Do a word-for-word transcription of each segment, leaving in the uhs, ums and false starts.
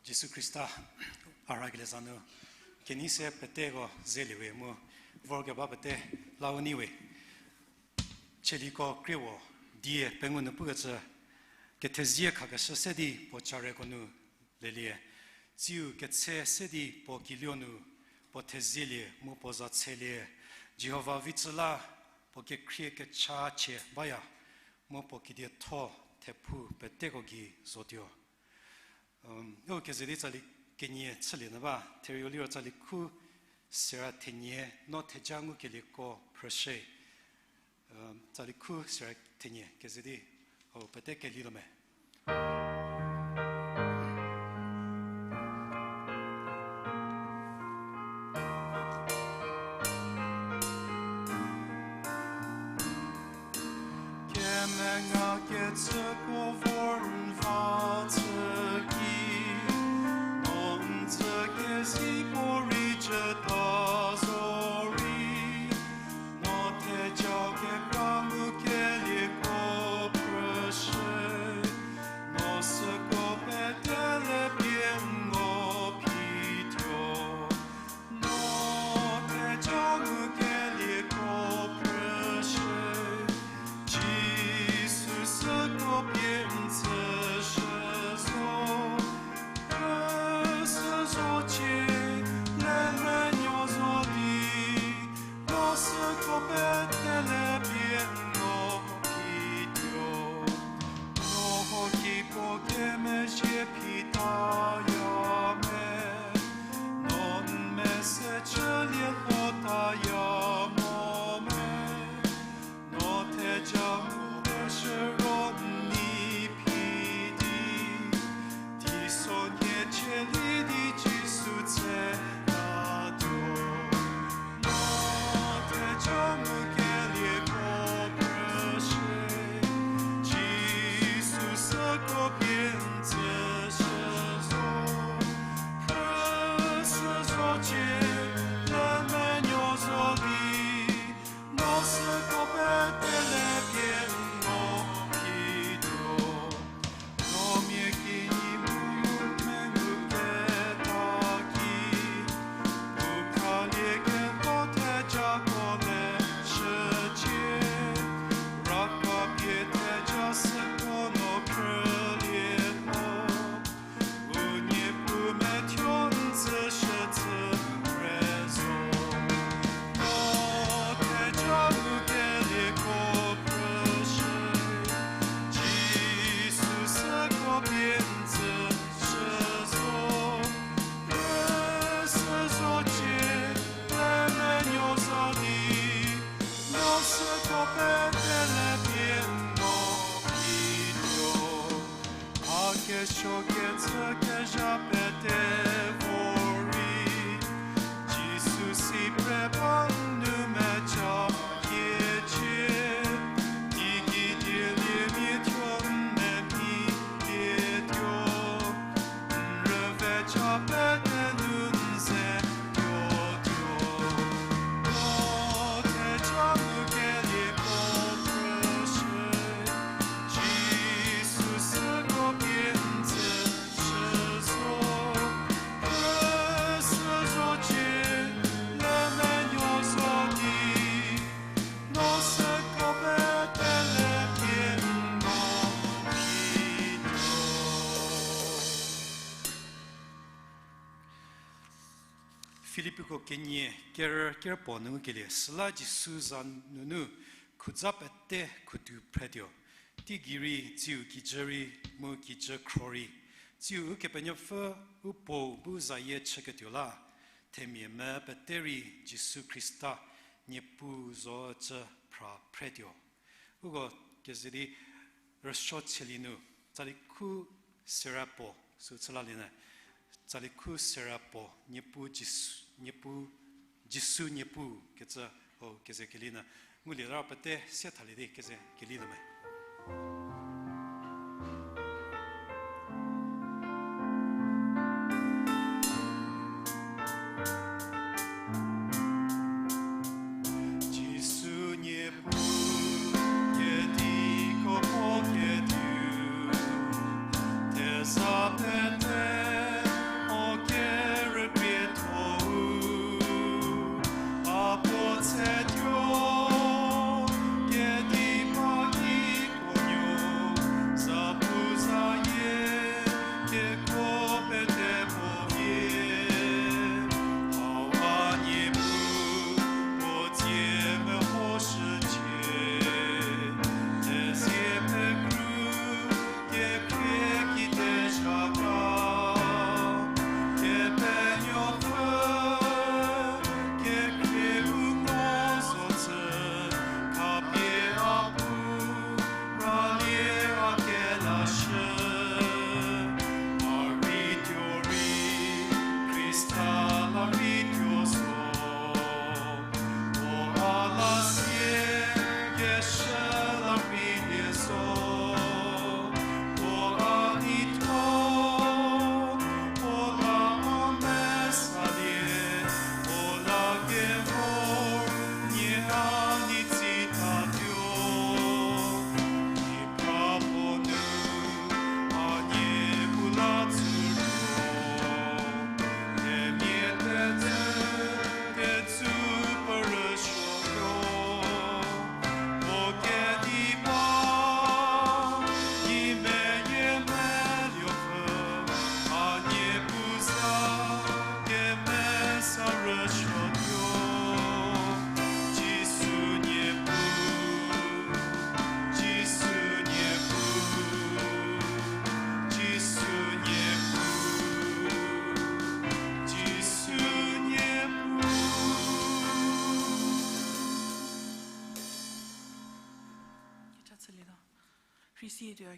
Jisu Khrista a rhakelie za nu kenei se peteko zeliewe mu vorkeba pete la u neiwe. Tsaliko kriewo die pengou nu pukecü, kethezie khakeshü se di puo chareko nu lelie, tsiu ketse se di puo kiluo nu puo thezielie mu puo za tselie, Jihova vi tsü la puo kekhrie kechachie baya, mu puo kedietho thephu peteko gei zotuo. Uko keze di tsali kenie chülie nyü ba, therieu liro tsali khu sera thenie, no theja ngukelieko phrüshü. Tsali khu sera thenie keze di, o, pete kelietuo me. Kemengakecüko vor n va chü ki, no n tsü kezipuorei cüta zorei, no theja kekra ngukelieko phrüshü, no süko petele pie no phituo. No theja ngukelieko phrüshü, Jisu süko pie n tsüshü zo. Phrüshü zocie, le menuo zo di, no süko petele pie no phituo. No hoki puo kemezhie phitaya me, no n mese chülie lhotaya mo me, no theja mu phrüshü ro n nei phi di, teisonhie chülie di Jisu tse latuo. No theja ngukelieko phrüshü, Jisu süko pie n tsüshü zo. Phrüshü zocie, le menuo zo di, no süko petele pie no phituo. No mia kinyi mu mengu keta ki, u khralie keko thejako le shücie, raka pie theja süko no phrülie lho. U Niepuu methuo n tsüshü chü re zo. No theja ngukelieko phrüshü, Jisu süko pie n tsüshü zo. Phrüshü zocie, le menuo zo di, no süko petele pie no phituo. A kesuo kecü kezha pete vor rei, Jisu si pre ba n nou mecha kiecie, teigei dieliemia thuo n meni pietuo, n rüve cha pete nu n ze tuotuo. No theja ngukelieko phrüshü, Jisu süko pie n tsüshü zo. Phrüshü zocie, le menuo zo di, no süko petele pie no phituo. Filippiko kenie ker, ker puo nu ngukelie, süla Jisu za nunu khuza pete khudu phretuo. Teigei rei, tsiu kijü rei, mu kijü khro rei, tsiu Ukepenuopfü u Puou bu zayie chüketuo la, themia me pete rei Jisu Khrista Niepuu zo cü phra phretuo. Uko keze di rüsuo chülie nu, tsali khu sera puo sü chü lalie nyü, tsali khu sera puo Niepuu Jisu, Niepuu, Jisu Niepuu kecü, o, keze kelie nyü, ngulie la pete se thalie di keze kelie nyü me. Jisu Niepuu, kediko puo kediu, theza pete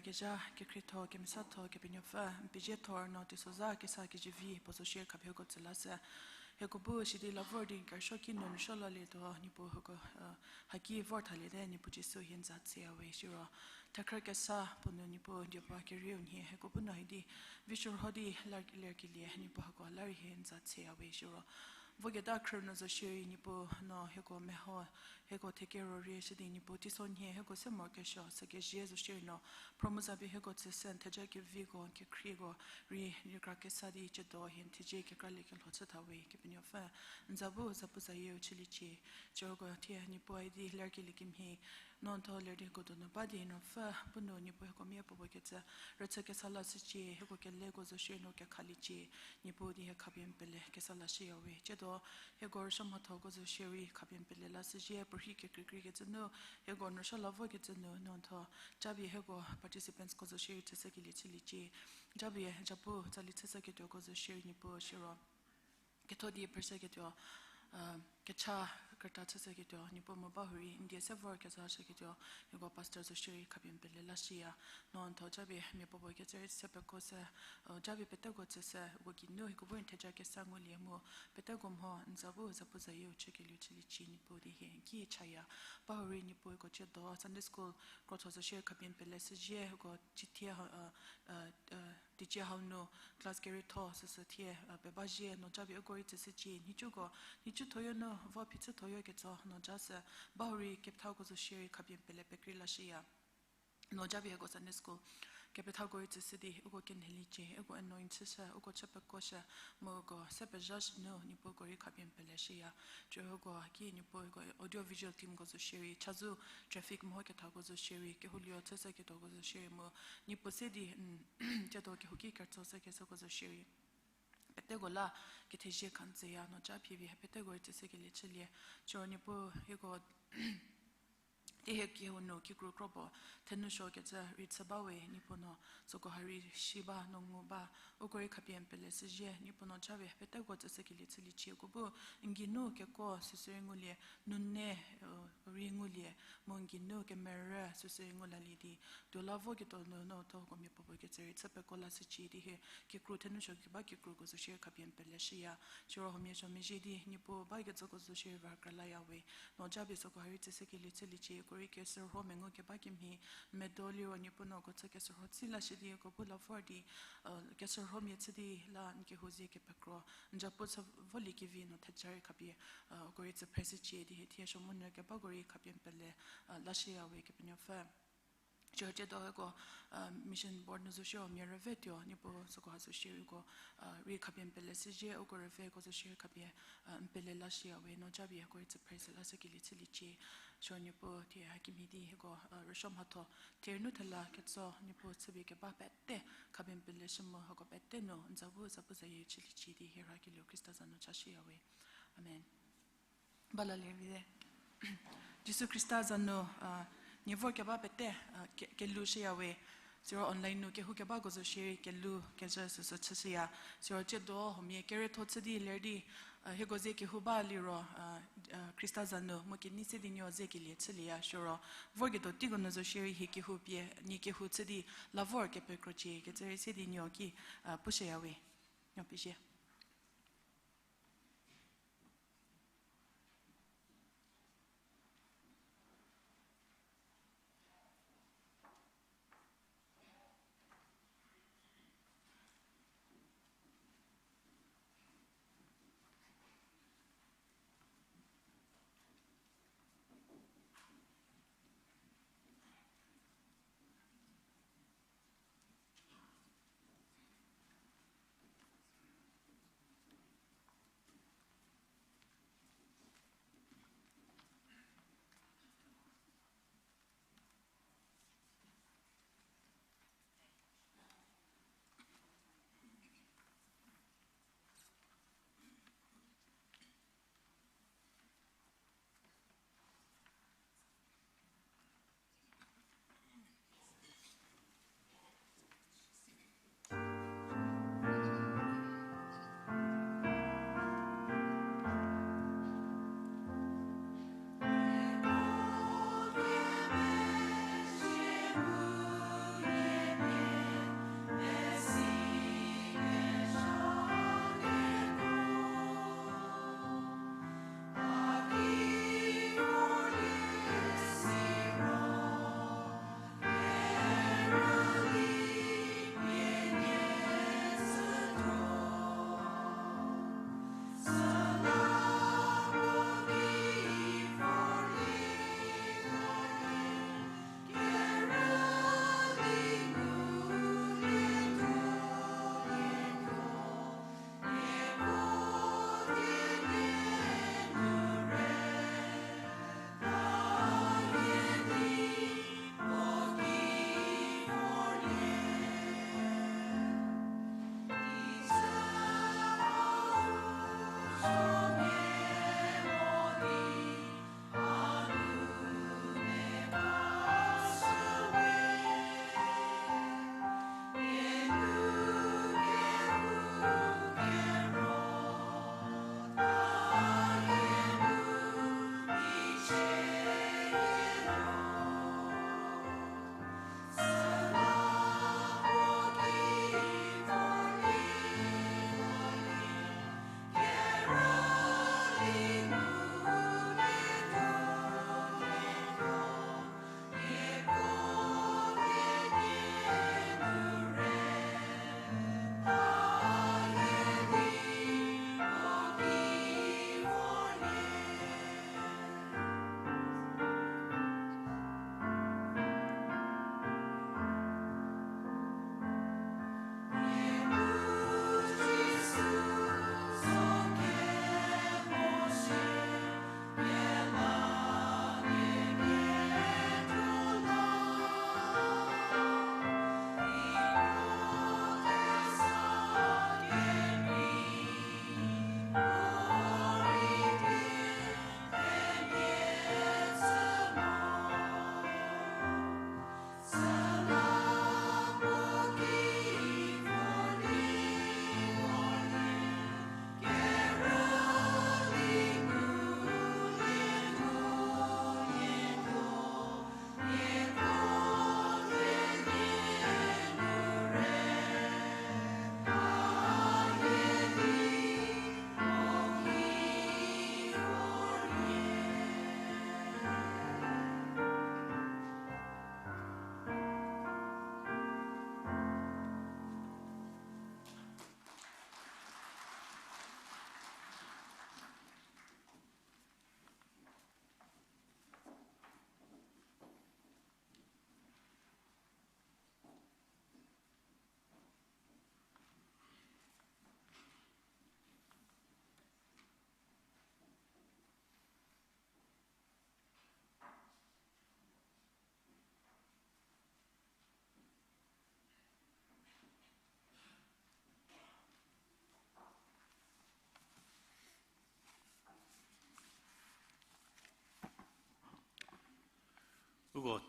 Kezha, kekhrietho, kemesatho, Kepenuopfü, n pezie thor no teisozha kesa kezivi puo zo shierei khapie hieko tsü la se. Hieko bu sidi la vor di n kerüsuo ki nu n rüsuo lalietuo, Niepuu hieko, haki vor thaliete, Niepuu Jisu hie n za tsüya we siro. Thekhrü kesa puo nu Niepuu dieba kerieu nhie hieko bu no hidi vi shürho di ler, lerkelie Niepuu hieko la rei hie n za tsüya we siro. Voketa khrü nu zo shierei Niepuu no hieko meho, hieko thekero rie shidi Niepuu teiso nhie hieko se morokesuo sü kezie zo shierei no phromo za pie hieko tsü se n theja keviko, kekhrieko rei, rei kra kesa di ciedo hie n thezie kekraliekelho chü tha we Kepenuopfü. N za bu zapuzayie u chüliecie. Siro hieko thie Niepuu idi lerkelie kemhie no n tho ler di hieko donu ba di no pfü bu nu Niepuu hieko mia puopuo kecü rüchü kesa lashücie, hieko keleko zo shierei no kekhaliecie. Niepuu di hie khapie n pele kesa lashüya we. Ciedo hieko rüsuo mhathoko zo shierei khapie n pele lashüzie, puorhi kekreikrei kecü nu, hieko n rüsuo la vokecü nu no n tho, japie hieko participantsko zo shierei chüshükelie chüliecie. Japie japu tsali chüshüketuoko zo shierei Niepuu siro ketho di phrüshüketuo, kecha krüta chüshüketuo Niepuu mu bahurei n die se vor kezashüketuo hieko pastor zo shierei khapie n pele lashüya. No n tho japie mia puopuo kecü rei se peko se, japie peteko tsü se uko geinu hieko bu n theja kesa ngulie mu peteko mho n za bu zapuzayie u chükelieu chüliecie Niepuu di hie n ki chaya. Bahurei Niepuu hieko ciedo Sunday school krotho zo shierei khapie n pele shüzie, uko cithie teicie hau nu class kerietho süsü thie pebazhie no japie uko rei tsüshücie, nhicuko, nhicu thoyo nu vo phichü thoyo ketso no ja sü, bahurei kepethako zo shierei khapie n pele pekrei lashüya. No japie hieko Sunday school kepethako rei tsüshü di uko kenheliecie, uko anoint chüshü, uko chü pekoshü, mu uko se pezhashü nu Niepuu uko rei khapie n pele shüya. Ciedo uko ki Niepuu hieko audio visual teamko zo shierei, chazou traffic mehokethako zo shierei, kehoulie chüshüketuoko zo shierei mu Niepuu se di ciedo kehouki kerütso shükeshüko zo shierei peteko la kethezie kha n tsüya no ja phipie peteko rei tsüshükelie chülie. Siro Niepuu hieko tei hie kehou nu kikru kro puo thenou suokecü rei chü ba we Niepuu no, süko ha rei si ba no ngu ba, uko rei khapie n pele shüzie Niepuu no japie peteko tsüshükelie chüliecie, uko bu n geinu kekuo süsü rei ngulie, nunei rei ngulie, mu n geinu kemerü süsü rei ngu lalie di, tuo la voketuo nu no tho huomia puopuo kecü rei chü peko lashücie di hie kikru thenou suo keba kikruko zo shierei khapie n pele shüya. Siro huomia suo mezhie di Niepuu bakecüko zo shierei va kra laya we. No japie süko ha rei tsüshükelie chüliecie, uko rei kesürho mengu keba kemhie, medo liro Niepuu no uko chü kesürho chü lashü di uko bu la vor di kesürho mia chü di la n kehou zie kepekro, n japu chü volie kevi no theja rei khapie uko rei tsü phreshücie di hie thie suo monyü kebako rei khapie n pele lashüya we Kepenuopfü. Siro ciedo hieko mission board nu zo shierei mia rüve tuo Niepuu süko ha zo shierei uko rei khapie n pele shüzie, uko rüveko zo shierei khapie n pele lashüya we no japie uko rei tsü phreshü lashükelie chüliecie. Siro Niepuu thie hakemhie di hieko rüsuo mhatho, thie rünou thela ketso Niepuu chüpie keba pete khapie n pele shü mu hako pete nu n za bu zapuzayie chüliecie di hie rhakelieu Khrista za nu chashüya we. Amen. Ba lalie vite. Jisu Khrista za nu nie vorkeba pete kelhou shüya we. Siro online nu kehoukebako zo shierei kelhou kezhü süsü chüshüya. Siro ciedo huomia kerietho chü di ler di hieko ze kehou ba liro Khrista za nu mu kenei se di nuo ze kelie chülieya siro, vorketuo teiko nu zo shierei hie kehou pie nie kehou chü di la vor kepekrocie kecü rei se di nuo ki pushüya we. Nuo pezie.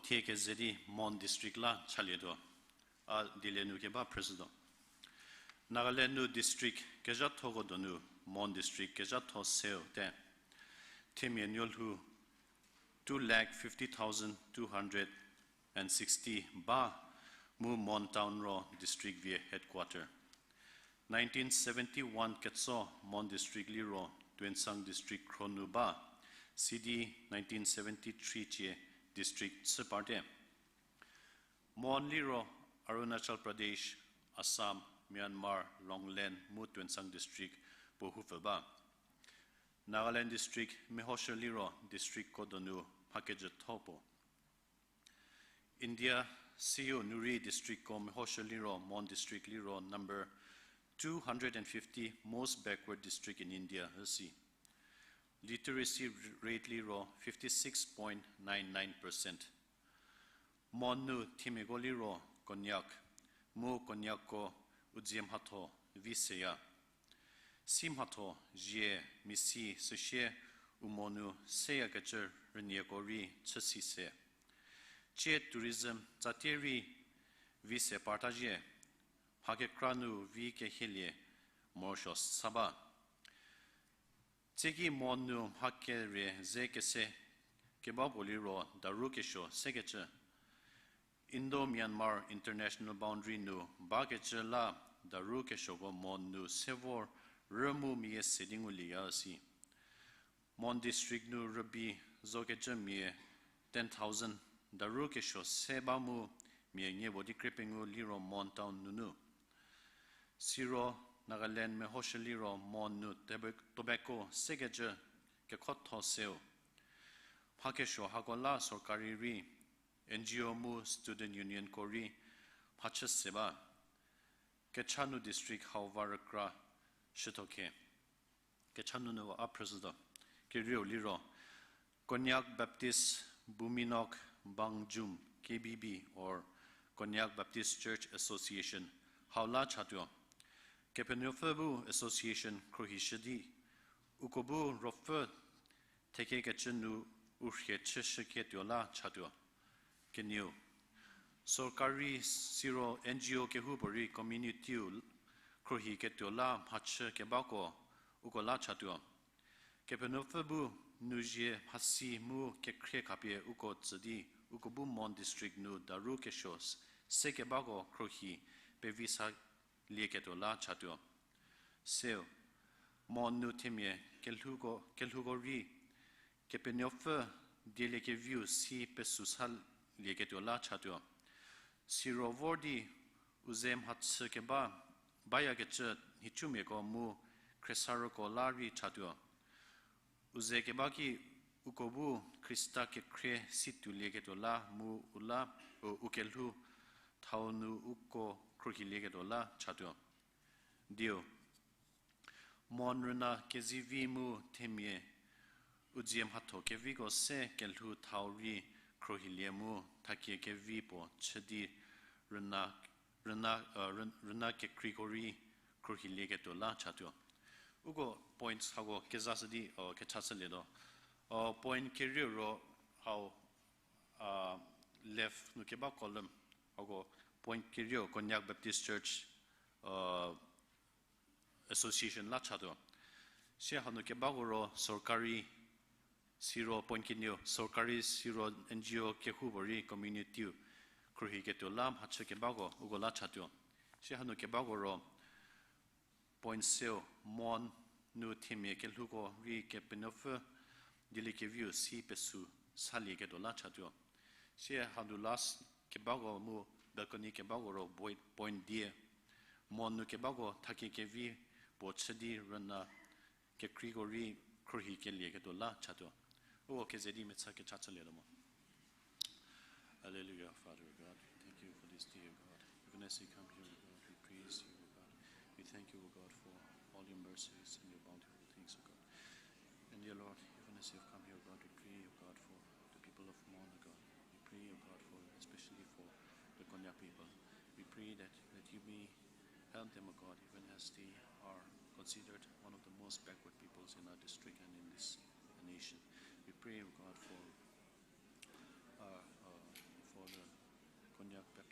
Thie keze di Mon District la chalietuo. A dilie nu keba phrüshütuo. Nagaland nu district kezhathoko donu Mon District kezhatho seu te. Themia nuolhou two lakh fifty thousand two hundred and sixty ba mu Mon Town ro district vie headquarter. Nineteen seventy-one ketso Mon District liro Tuensang District khro nu ba, sidi nineteen seventy-three cie district chü parte. Mon liro Arunachal Pradesh, Assam, Myanmar, Longland mu Tuensang District puo houpfü ba. Nagaland district mehoshü liro districtko donu mhakejütho puo. India siu nu rei districtko mehoshü liro Mon District liro number two hundred and fifty most backward district in India üsi. Literacy rate liro fifty-six point nine nine percent. Mon nu themiako liro Konyak, mu Konyakko u dzie mhatho vi seya. Si mhatho, zie, misi, süsie u mo nu seyakecü rünieko rei chü si se. Tsie tourism tsatie rei vi se parta zhie, mha kekra nu vi kehielie morosuo sa ba. Tsiki Mon nu mha kere ze kese keba puo liro Daru kesuo sekecü. Indo-Myanmar international boundary nu bakecü la Daru kesuoko Mon nu se vor rü mu meyie se di ngulieya üsi. Mon district nu rübei zokecü mia ten thousand Daru kesuo se ba mu mia nie puo di krie pengou liro Mon town nunu. Siro Nagaland mehoshü liro Mon nu tobacco sekecü kekhotho seu. Mha kesuo hako la sorkari rei, N G O mu student unionko rei mhachü se ba. Kecha nu district hau va rükra shütho khe. Kecha nunu a phrüshütuo. Kerieu liro Konyak Baptist Bumeinok Bangjum, K B B, or Konyak Baptist Church Association, hau la chatuo. Kepenuopfü bu association khruohishü di, uko bu ruopfü thekekecü nu u rhie chüshüketuo la chatuo. Kenieu, sorkari siro N G O kehoupuorei community-u khruohiketuo la mhachü kebako uko la chatuo. Kepenuopfü bu nu zie mhasi mu kekhrie khapie uko tsü di, uko bu Mon district nu Daru kesuo se kebako khruohi pevi sa lieketuo la chatuo. Seu, Mon nu themia kelhouko, kelhouko rei Kepenuopfü dieliekeviu si pesü sa lieketuo la chatuo. Siro vor di u ze mhachü keba bayakecü nhicumiako mu khriesarüko la rei chatuo. U ze keba ki uko bu Khrista kekhrie si tuolieketuo la mu u la, u, u kelhou thau nu uko khruohilieketuo la chatuo. Diu, Mon rüna kezivi mu themia u dzie mhatho keviko se kelhou thau rei khruohilie mu thakie kevi puo chü di rüna, rüna, rü-, rüna kekreiko rei khruohilieketuo la chatuo. Uko points hako kezashü di, o, kechashülietuo. O, point kerieu ro hau, a, left nu keba column hako point kerieu Konyak Baptist Church, a, Association la chatuo. Sie hanu kebako ro sorkari siro point kenieu, sorkari siro N G O kehoupuorei community-u khruohiketuo la mhachü kebako uko la chatuo. Sie hanu kebako ro point seu, Mon nu themia kelhouko rei Kepenuopfü dieliekeviu si pesü salieketuo la chatuo. Sie hanu last kebako mu balcony kebako ro point, point die, Mon nu kebako thakie kevi puo chü di rüna kekreiko rei khruohikelieketuo la chatuo. Uko keze di mecha kecha chülietuo mo. Hallelujah, Father God. We thank you for this day, O God. Even as we come here, O God, we praise you, O God. We thank you, O God, for all your mercies and your bountiful things, O God. And dear Lord, even as we have come here, O God, we pray, O God, for the people of Mon, O God. We pray, O God, for, especially for the Konyak people. We pray that, that you may help them, O God, even as they are considered one of the most backward peoples in our district and in this nation. We pray, O God, for, uh, uh,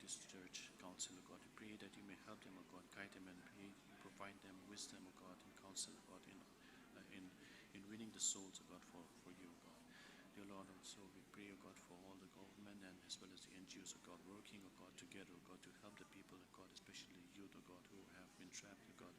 Church Council, O God. We pray that you may help them, O God, guide them and pray, provide them wisdom, O God, and counsel, O God, in, uh, in, in winning the souls, O God, for, for you, O God. Dear Lord, also we pray, O God, for all the government and as well as the N G Os, O God, working, O God, together, O God, to help the people, O God, especially youth, O God, who have been trapped, O God,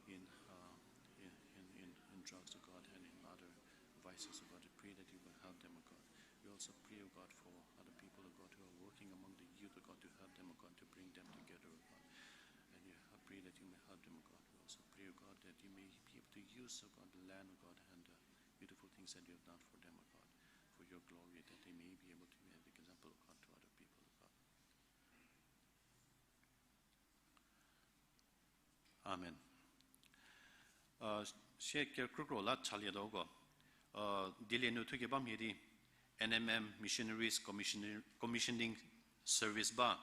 in, uh, in, in, in, in drugs, O God, and in other vices, O God. We pray that you will help them, O God. We also pray, O God, for other people, O God, who are working among the youth, O God, to help them, O God, to bring them together, O God. And we pray that you may help them, O God. We also pray, O God, that you may be able to use, O God, the land, O God, and the beautiful things that you have done for them, O God, for your glory, that they may be able to be an example, O God, to other people, O God. Amen. Uh, sie kerükro la chalietuo ko. Uh, dilie nu thukeba mhie di N M M Missionaries Commissioner-, Commissioning Service ba.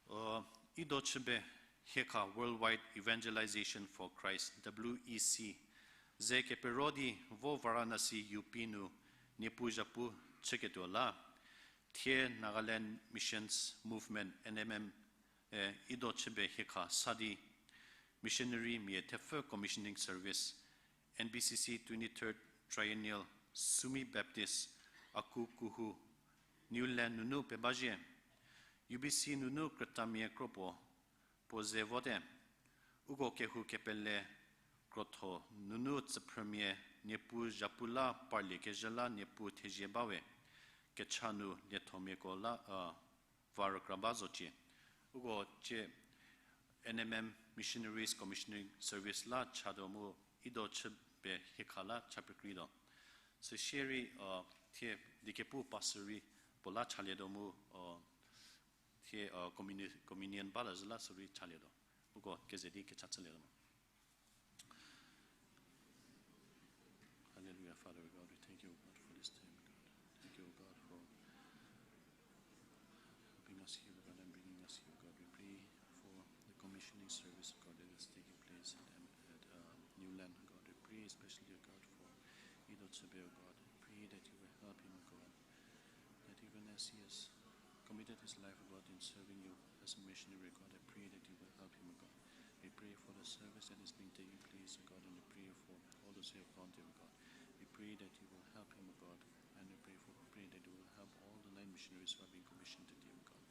Uh, Ido Chübe Hiekha Worldwide Evangelization for Christ, W E C. Ze kepero di vo Varanasi U P nu Niepuu zhapu chüketuo la. Thie Nagaland Missions Movement, N M M, e, Ido Chübe Hiekha sa di missionary mia thepfü commissioning service, N B C C twenty-third Triennial, Sumi Baptist, Aku Kuhu, New Land nunu pebazhie. U B C nunu krütamia kropuo puo ze vote. Uko kehou kepele krotho nunu tsüphrümia Niepuu zhapu la parlie kezhü la Niepuu thezie bawe. Kecha nu liethomiako la, a, va rükra ba zocie. Uko cie N M M Missionaries Commissioning Service la chatuo mu Ido Chübe Hiekha la cha pekreituo. Süsie rei, a, thie dikepu pastor rei puo la chalietuo mu, a, thie, uh, communi-, communion ba la zhü la sürei chalietuo. Uko keze di kecha chülietuo mo. Hallelujah, Father God, we thank you, O God, for this time, God. Thank you, O God, for helping us here, God, and bringing us here, God. We pray for the commissioning service, God, that is taking place at, at, uh, New Land, God. We pray especially, God, for Ido Chübe, God. We pray that you will help him, God. That even as he has committed his life, O God, in serving you as a missionary, God, I pray that you will help him, O God. We pray for the service that is being taking place, O God, and we pray for all those who have gone there, O God. We pray that you will help him, O God, and we pray for, pray that you will help all the nine missionaries who have been commissioned today, O God.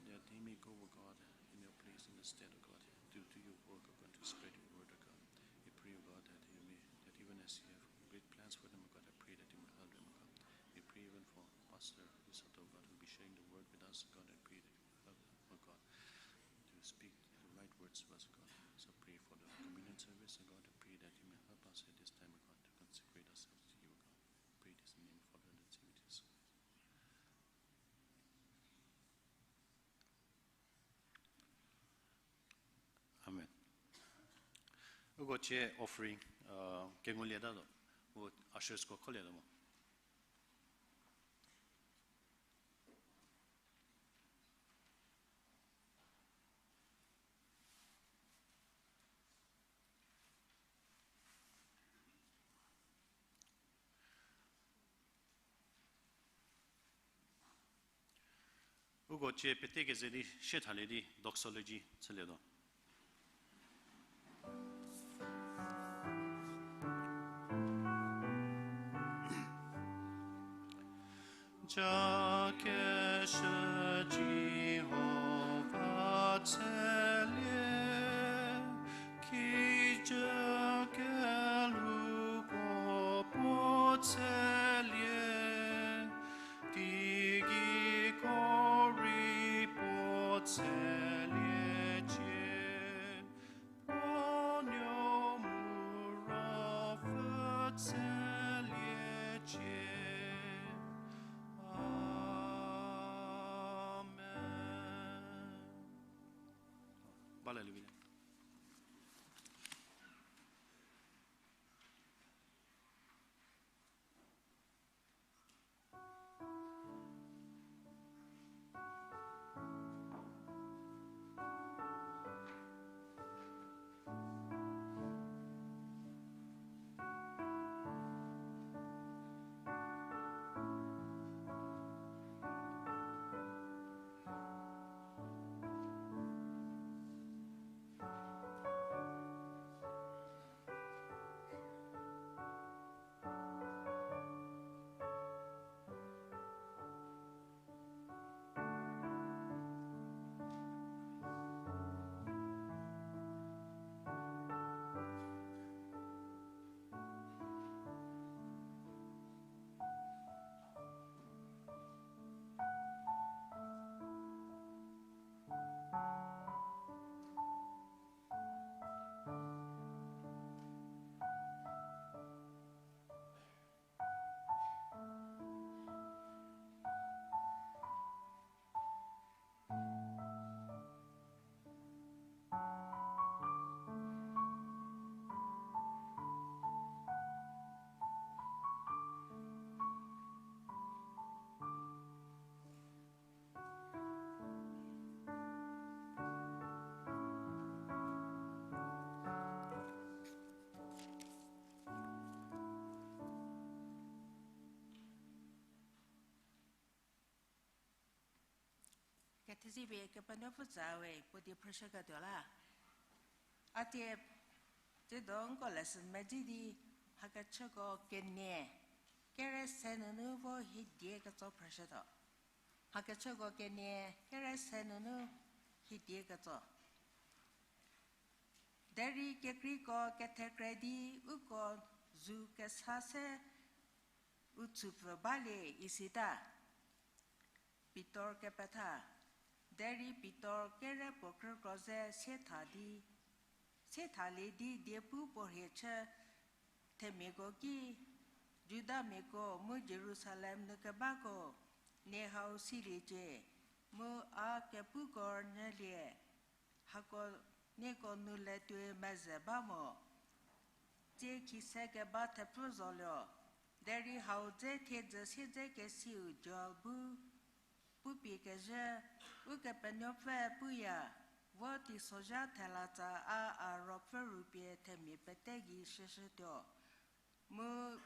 That they may go, O God, in your place, in the stead, O God, to do your work, O God, to spread your word, O God. We pray, O God, that you may, that even as you have great plans for them, O God, I pray that you may help them, O God. We pray even for Pastor Lusato, God, who will be sharing the word with us, God, I pray that you will help them, O God, to speak the right words to us, O God. So pray for the communion service, O God, I pray that you may help us at this time, O God, to consecrate ourselves to you, O God. Pray this in the name of Father and the Son, Jesus. Amen. Uko cie offering, uh, kengulieta zo. U ushers ko kholieta mo. Uko cie pete keze di sie thalie di doxology chülietuo. Jakeshü Jihova tselie, kijü kelhouko puo tselie, teigei ko rei puo tseliecie, puo nuo mu ruopfü tseliecie. Amen. Ba la livi. Thezipie Kepenuopfü tsa we puo die phrüshüketuo la. A tie, tsiedo nko lesson medzi di, mhakechüko kenie, kere se nunu vo hiedie ketso phrüshütuo. Mhakechüko kenie, kere se nunu hiedie ketso. Derei kekreiko kethekre di uko zu kesa se u tsupfü balie isita. Pitor kepetha. Derei Pitor kere puo krüko ze sietha di, siethalie di diepu puo rhie chü themiako ki, Judamiako mu Jerusalem nu kebako, nie hau siliecie, mu a kepuko rünyülie, hako nieko nu le tuoi meze ba mo. Tsie khise keba thepfü zolie, derei hau dze thiedzü siedzekesiu Joel bu pupie kezhü, Ukepenuopfü puya, vo teisozha thelatsa a a ruopfü rupie themia pete gei shüshütuo. Mu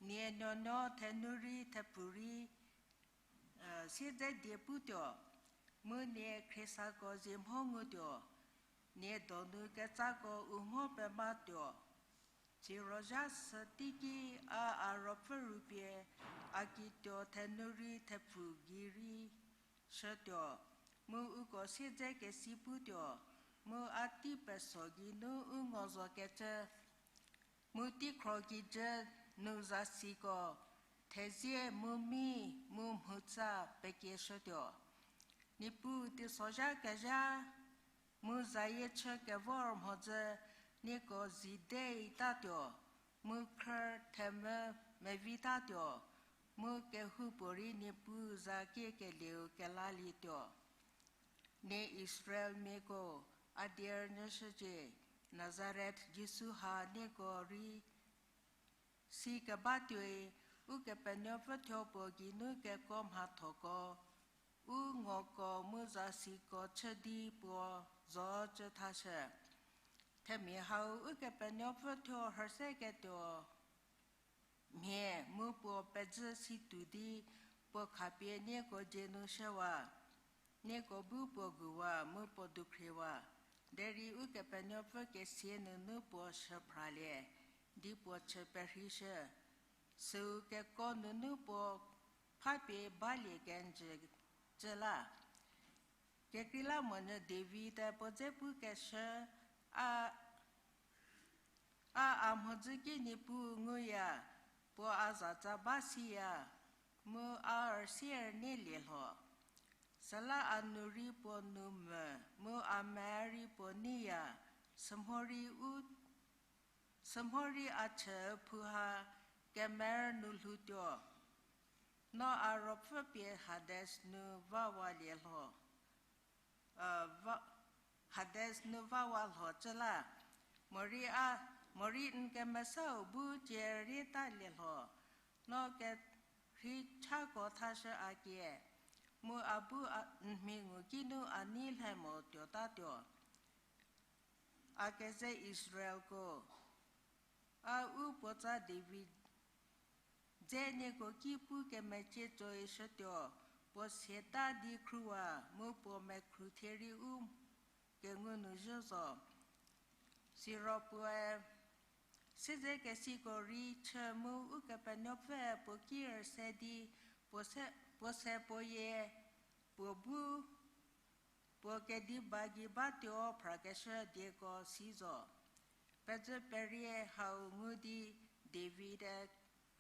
nie nuonuo thenu rei thepfu rei, siedze die putuo, mu nie khriesako zie mho ngutuo, nie donu ketsako u mho pematuo. Siro zha sü teiki a a ruopfü rupie a kituo thenu rei thepfu gei rei shütuo, mu uko siedze kesi putuo, mu a tei peso geinu u ngo zokecü, mu teikhro kijü nu zasiko, thezie mu mi mu mhutsa pekieshütuo. Niepuu teisozha kezha mu zayie chü kevor mhodzü nieko zi deitatuo, mu khrü themvü mevitatuo, mu kehoupuorei Niepuu za kiekelieu kelalietuo. Nie Israelmiako, a die rünyüshücie, Nazaret Jisu ha nieko rei si kebatuoi, Ukepenuopfü thuo puo geinu kekuo mhathoko, u ngoko mu zasiko chü di puo zocü thashü. Themia hau Ukepenuopfü thuo rhüseketuo mhie mu puo pezhü si tuo di puo khapie nieko dzie nu shüwa, nieko bu puo guwa mu puo dukhriwa, derei Ukepenuopfü kesia nunu puo shüphralie di puo chü perheishü. Süu kekuo nunu puo phapie balie kenjü cü la. Kekreilamonyü David-e puo dze pukeshü, a, a a mhodzü ki Niepuu nguya, puo a zatsa ba siya, mu a rüsie rünyülie lho. Süla a nu rei puo nu mvü, mu a me rei puo neiya, sümhorei u, sümhorei a chü phu ha kemer nu lhoutuo. No a ruopfü pie Hades nu vawalie lho, a, va, Hades nu vawa lho cü la. Morei a, morei n kemesau bu cie rietalie lho. No kerhei chako thashü a kie, mu a bu a, n mhi ngu kinu a nei lhe mo tuotatuo. A keze Israelko, a u puotsa David dze nieko ki pu kemecie tsoishütuo, puo siata di khruwa mu puo mekhru thie rei u kengu nu zhü zo. Siro puoe siedzekesiko rei chü mu Ukepenuopfü puo ki rüse di puo se, puo se puo yie, puo bu puo kediba gei batuo phrakeshü dieko si zo. Pezhü perie hau ngu di David-e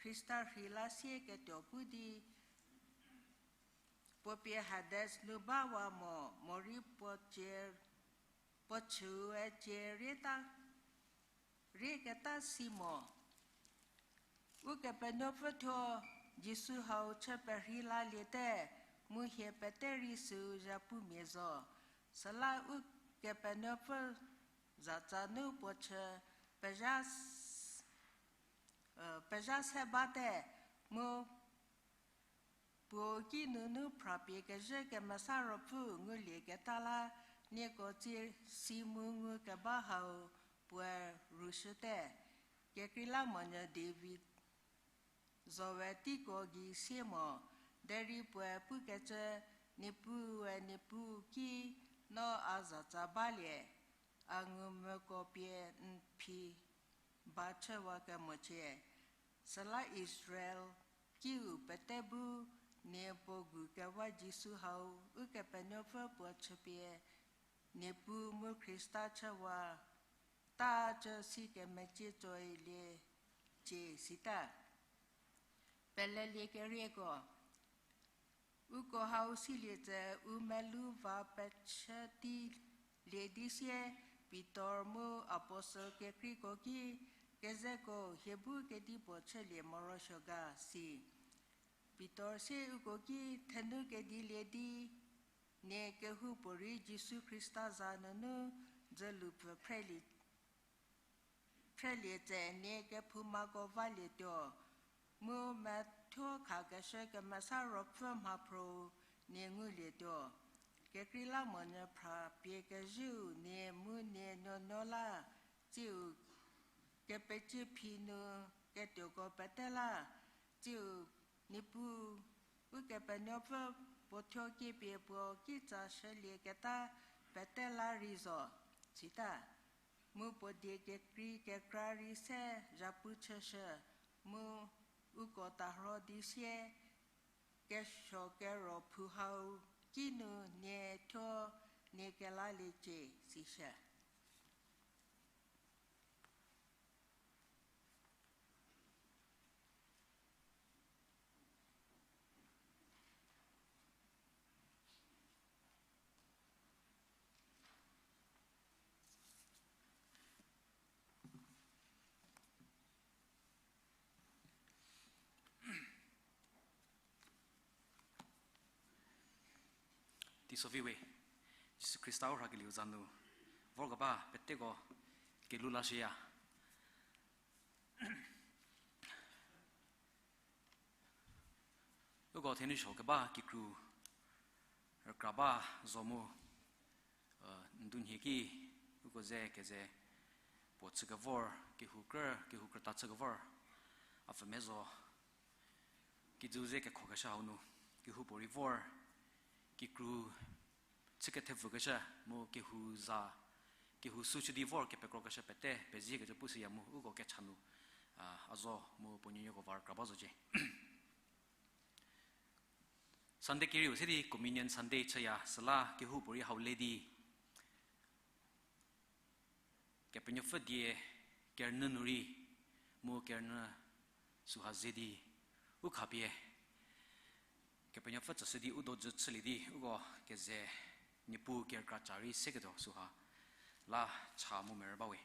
Khrista rhei la sieketuo pu di, puo pie Hades nu bawa mo, morei puo cie, puo chüe cie rieta, rieketa si mo. Ukepenuopfü thuo Jisu hau chü perhei laliete, mu hie pete rei süu zhapumia zo. Süla Ukepenuopfü zatsa nu puo chü pezha s-, pezha se bate, mu puo kinunu phrapie kezhü Kemesa Ruopfü ngulieketa la, nieko tsie si mu ngukeba hau puoe rüshüte. Kekreilamonyü David zowe teiko gei sie mo, derei puoe pukecü, Niepue, Niepuu ki no a zatsa balie, a ngumvüko pie n phi ba chüwakemocie. Süla Israel kiu pete bu nie puo gu kewa Jisu hau Ukepenuopfü puo chüpie Niepuu mu Khrista chüwa ta cü si kemecie tsolie cie sita. Pelelie kerieko. Uko hau silie tse u melou va pechü tei lie di sie, Pitor mu apostel kekreiko ki, kezeko hie bu kedipuo chülie morosuo ga si. Pitor sie uko ki, thenu kedilie di, nie kehoupuorei Jisu Khrista za nunu dzülupfü phrelie phrelie tse nie kephoumako valietuo, mu methuo khakeshü kemesa ruopfü mhaphro nie ngulietuo. Kekreilamonyü phra pie kezhüu nie mu nie nuonuo la, tsiu kepecie phi nu ketuoko pete la, tsiu Niepuu Ukepenuopfü puo thuo kiepie puo kitsa shülieketa pete la rei zo, sita. Mu puo die kekrei kekra rei se zhapu chüshü, mu uko tarho di sie, kesuo kero phu hau kinu nie thuo nie kelaliecie, sishü. Teisovi we, Jisu Khrista u rhakelieu za nu vorkeba peteko kelhou lashüya. Uko thenusuo keba kikru rükra ba zo mu, ndunhie ki uko ze keze puo chükevor, kehou krü, kehou krüta chükevor, a pfü me zo, kijü ze kekhokeshü hau nu, kehoupuorei vor, kikru chü kethepfükeshü mu kehou za, kehou sü chü di vor kepekrokeshü pete peziekecü pushüya mu uko kecha nu, a, a zo mu puo nuonuoko va rükra ba zocie. Sunday kerieu se di Communion Sunday chüya süla kehoupuorei hau le di Kepenuopfü die kerünyü nu rei mu kerünyü süha ze di u khapie Kepenuopfü tsüshü di u dojü chülie di uko keze Niepuu kerükra ca rei seketuo süha la cha mu merü bawe.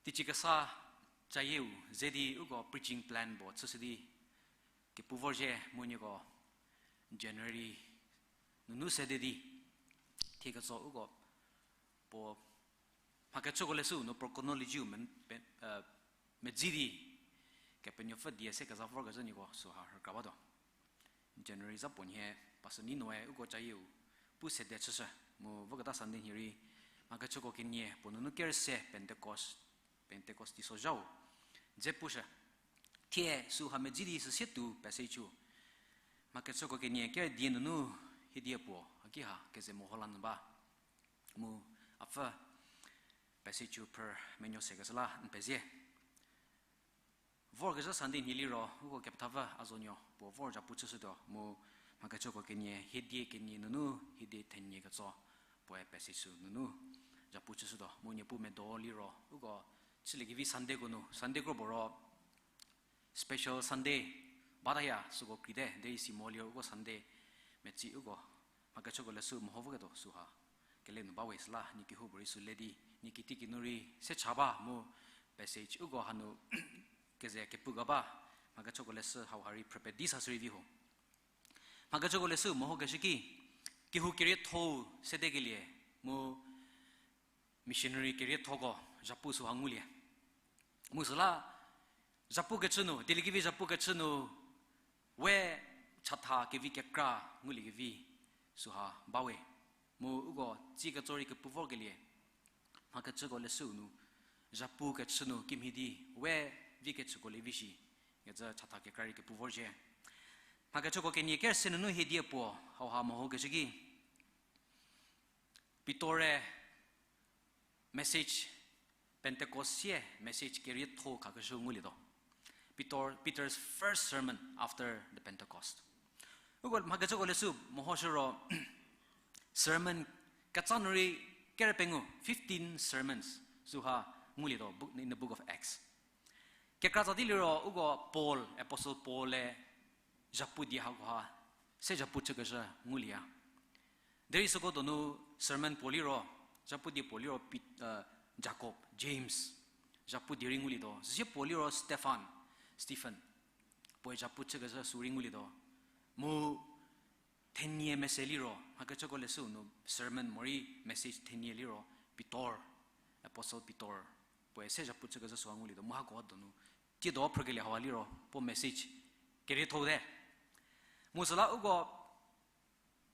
Teicie kesa cayieu ze di uko preaching plan puo chüshü di kepu vorzhie mu nieko January nunu sede di thie ketso uko puo mhakechüko leshüu nu puo chronology-u men-, pe-, medzi di Kepenuopfü die se keza vorkezhü nieko süha rükra bato. January za puo nhie pastor Ninoe uko cayieu pu sede chüshü mu voketa Sunday nhie rei mhakechüko kenie puo nunu kerüse Pentecost, Pentecost teisozhau dze pushü. Thie süha medzi di süsie tuo passage-u mhakechüko kenie kerü die nunu hiedie puo haki ha keze meho la nyü ba. Mu apfü passage-u phrü menuo sekeshü la n pezie. Vorkezhü Sunday nhie liro uko kepethapfü a zonuo puo vor zhapu chüshütuo mu mhakechüko kenie hiedie kenie nunu hiedie thenie ketso puoe passage-u nunu zhapu chüshütuo mu Niepuu medo liro uko chüliekevi Sunday-ko nu, Sunday kropuo ro special Sunday bataya süko kreite derei si mo liro uko Sunday metsi uko mhakechüko leshü meho voketuo süha kele nu bawe süla nie kehoupuorei sü le di nie kiti kinu rei se cha ba mu passage uko hanu keze kepu ga ba mhakechüko leshü hauha rei phrüpie di sa shürei vi ho. Mhakechüko leshü mehokeshü ki kehou kerietho-u sedekelie mu missionary keriethoko zhapu süha ngulie. Mu süla zhapukecü nu, dieliekevi zhapukecü nu, we chatha kevi kekra nguliekevi süha bawe. Mu uko tsie ketso rei kepu vorkelie mhakechüko leshüu nu zhapukecü nu kimhie di we vi kechüko le vi shi kecü chatha kekra rei kepu vorzhie. Mhakechüko kenie ker se nunu hiedie puo, hauha mehokecü ki, Pitor-e message, Pentecost sie message kerietho khakeshü ngulietuo. Peter, Peter's first sermon after the Pentecost. Uko mhakechüko leshü mehoshü ro, sermon ketsa nu rei kere pengou, fifteen sermons, süha ngulietuo book, in the book of Acts. Kekra tsa di liro uko Paul, Apostle Paul-e zhapu die hakoha se zhapu chükeshü ngulieya. Derei süko donu sermon puo liro, zhapu die puo liro Pet-, Jacob, James, zhapu die rei ngulietuo. Süsie puo liro Stephan, Stephen, puoe zhapu chükeshü sü rei ngulietuo. Mu thenie mese liro, mhakechüko leshü nu sermon morei message thenie liro, Pitor, Apostle Pitor, puoe se zhapu chükeshü süha ngulietuo. Mu hakoha donu, tiedo phrükelie hawa liro, puo message kerietho te. Mu süla uko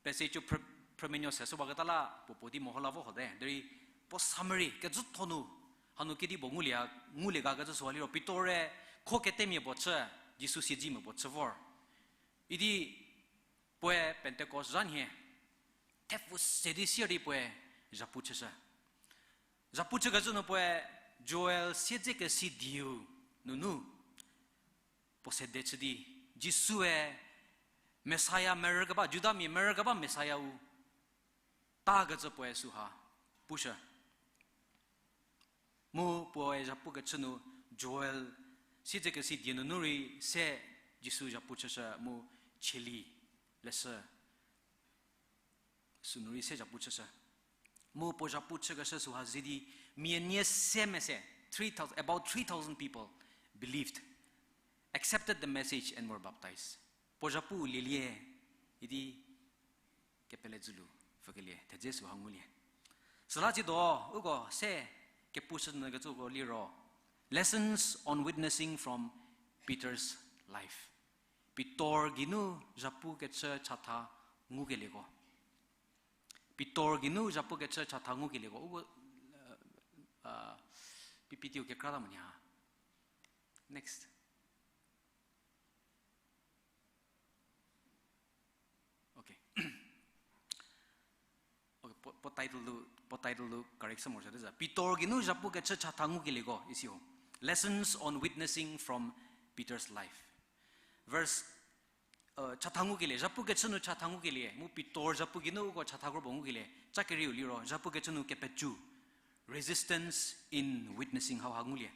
passage phrü-, phrümenuo se süwaketa la puo puo di meho la vo hote. Derei puo summary kecütho nu, hanu kedipuo ngulie, ngulie ga kecü süha liro, Pitor-e kho ketemia puo chü, Jisu siedzemia puo chü vor. Idi puoe Pentecost zha nhie, thepfu se di sier di puoe zhapu chüshü. Zhapu chükecü nu puoe Joel siedzekesi dieu nunu puo sede chü di, Jisue Messiah merükeba, Judamia merükeba Messiah-u takecü puoe süha pushü. Mu puoe zhapukechü nu Joel siedzekesi die nunu rei se Jisu zhapu chüshü mu cheli leshü sünu rei se zhapu chüshü. Mu puo zhapu chükeshü süha zie di mia nie se mese, three thousand, about three thousand people believed, accepted the message and were baptized. Puo zhapu lielie idi kepele dzülu pfükelie thedze süha ngulie. Süla tsiedo uko se kepushü nyü kecüko liro, Lessons on Witnessing from Peter's Life. Pitor geinu zhapukechü chatha ngukelieko. Pitor geinu zhapukechü chatha ngukelieko. Uko, uh, uh, P P T-u kekra ta mo nya. Next. Okay. Okay, puo, puo title lu, puo title lu correction morosuote za. Pitor geinu zhapukechü chatha ngukelieko isi ho. Lessons on Witnessing from Peter's Life. Verse, uh, chatha ngukelie, zhapukechü nu chatha ngukelie, mu Pitor zhapu geinu uko chatha kropuo ngukelie, cha kerieu liro, zhapukechü nu kepecü, resistance in witnessing hauha ngulie.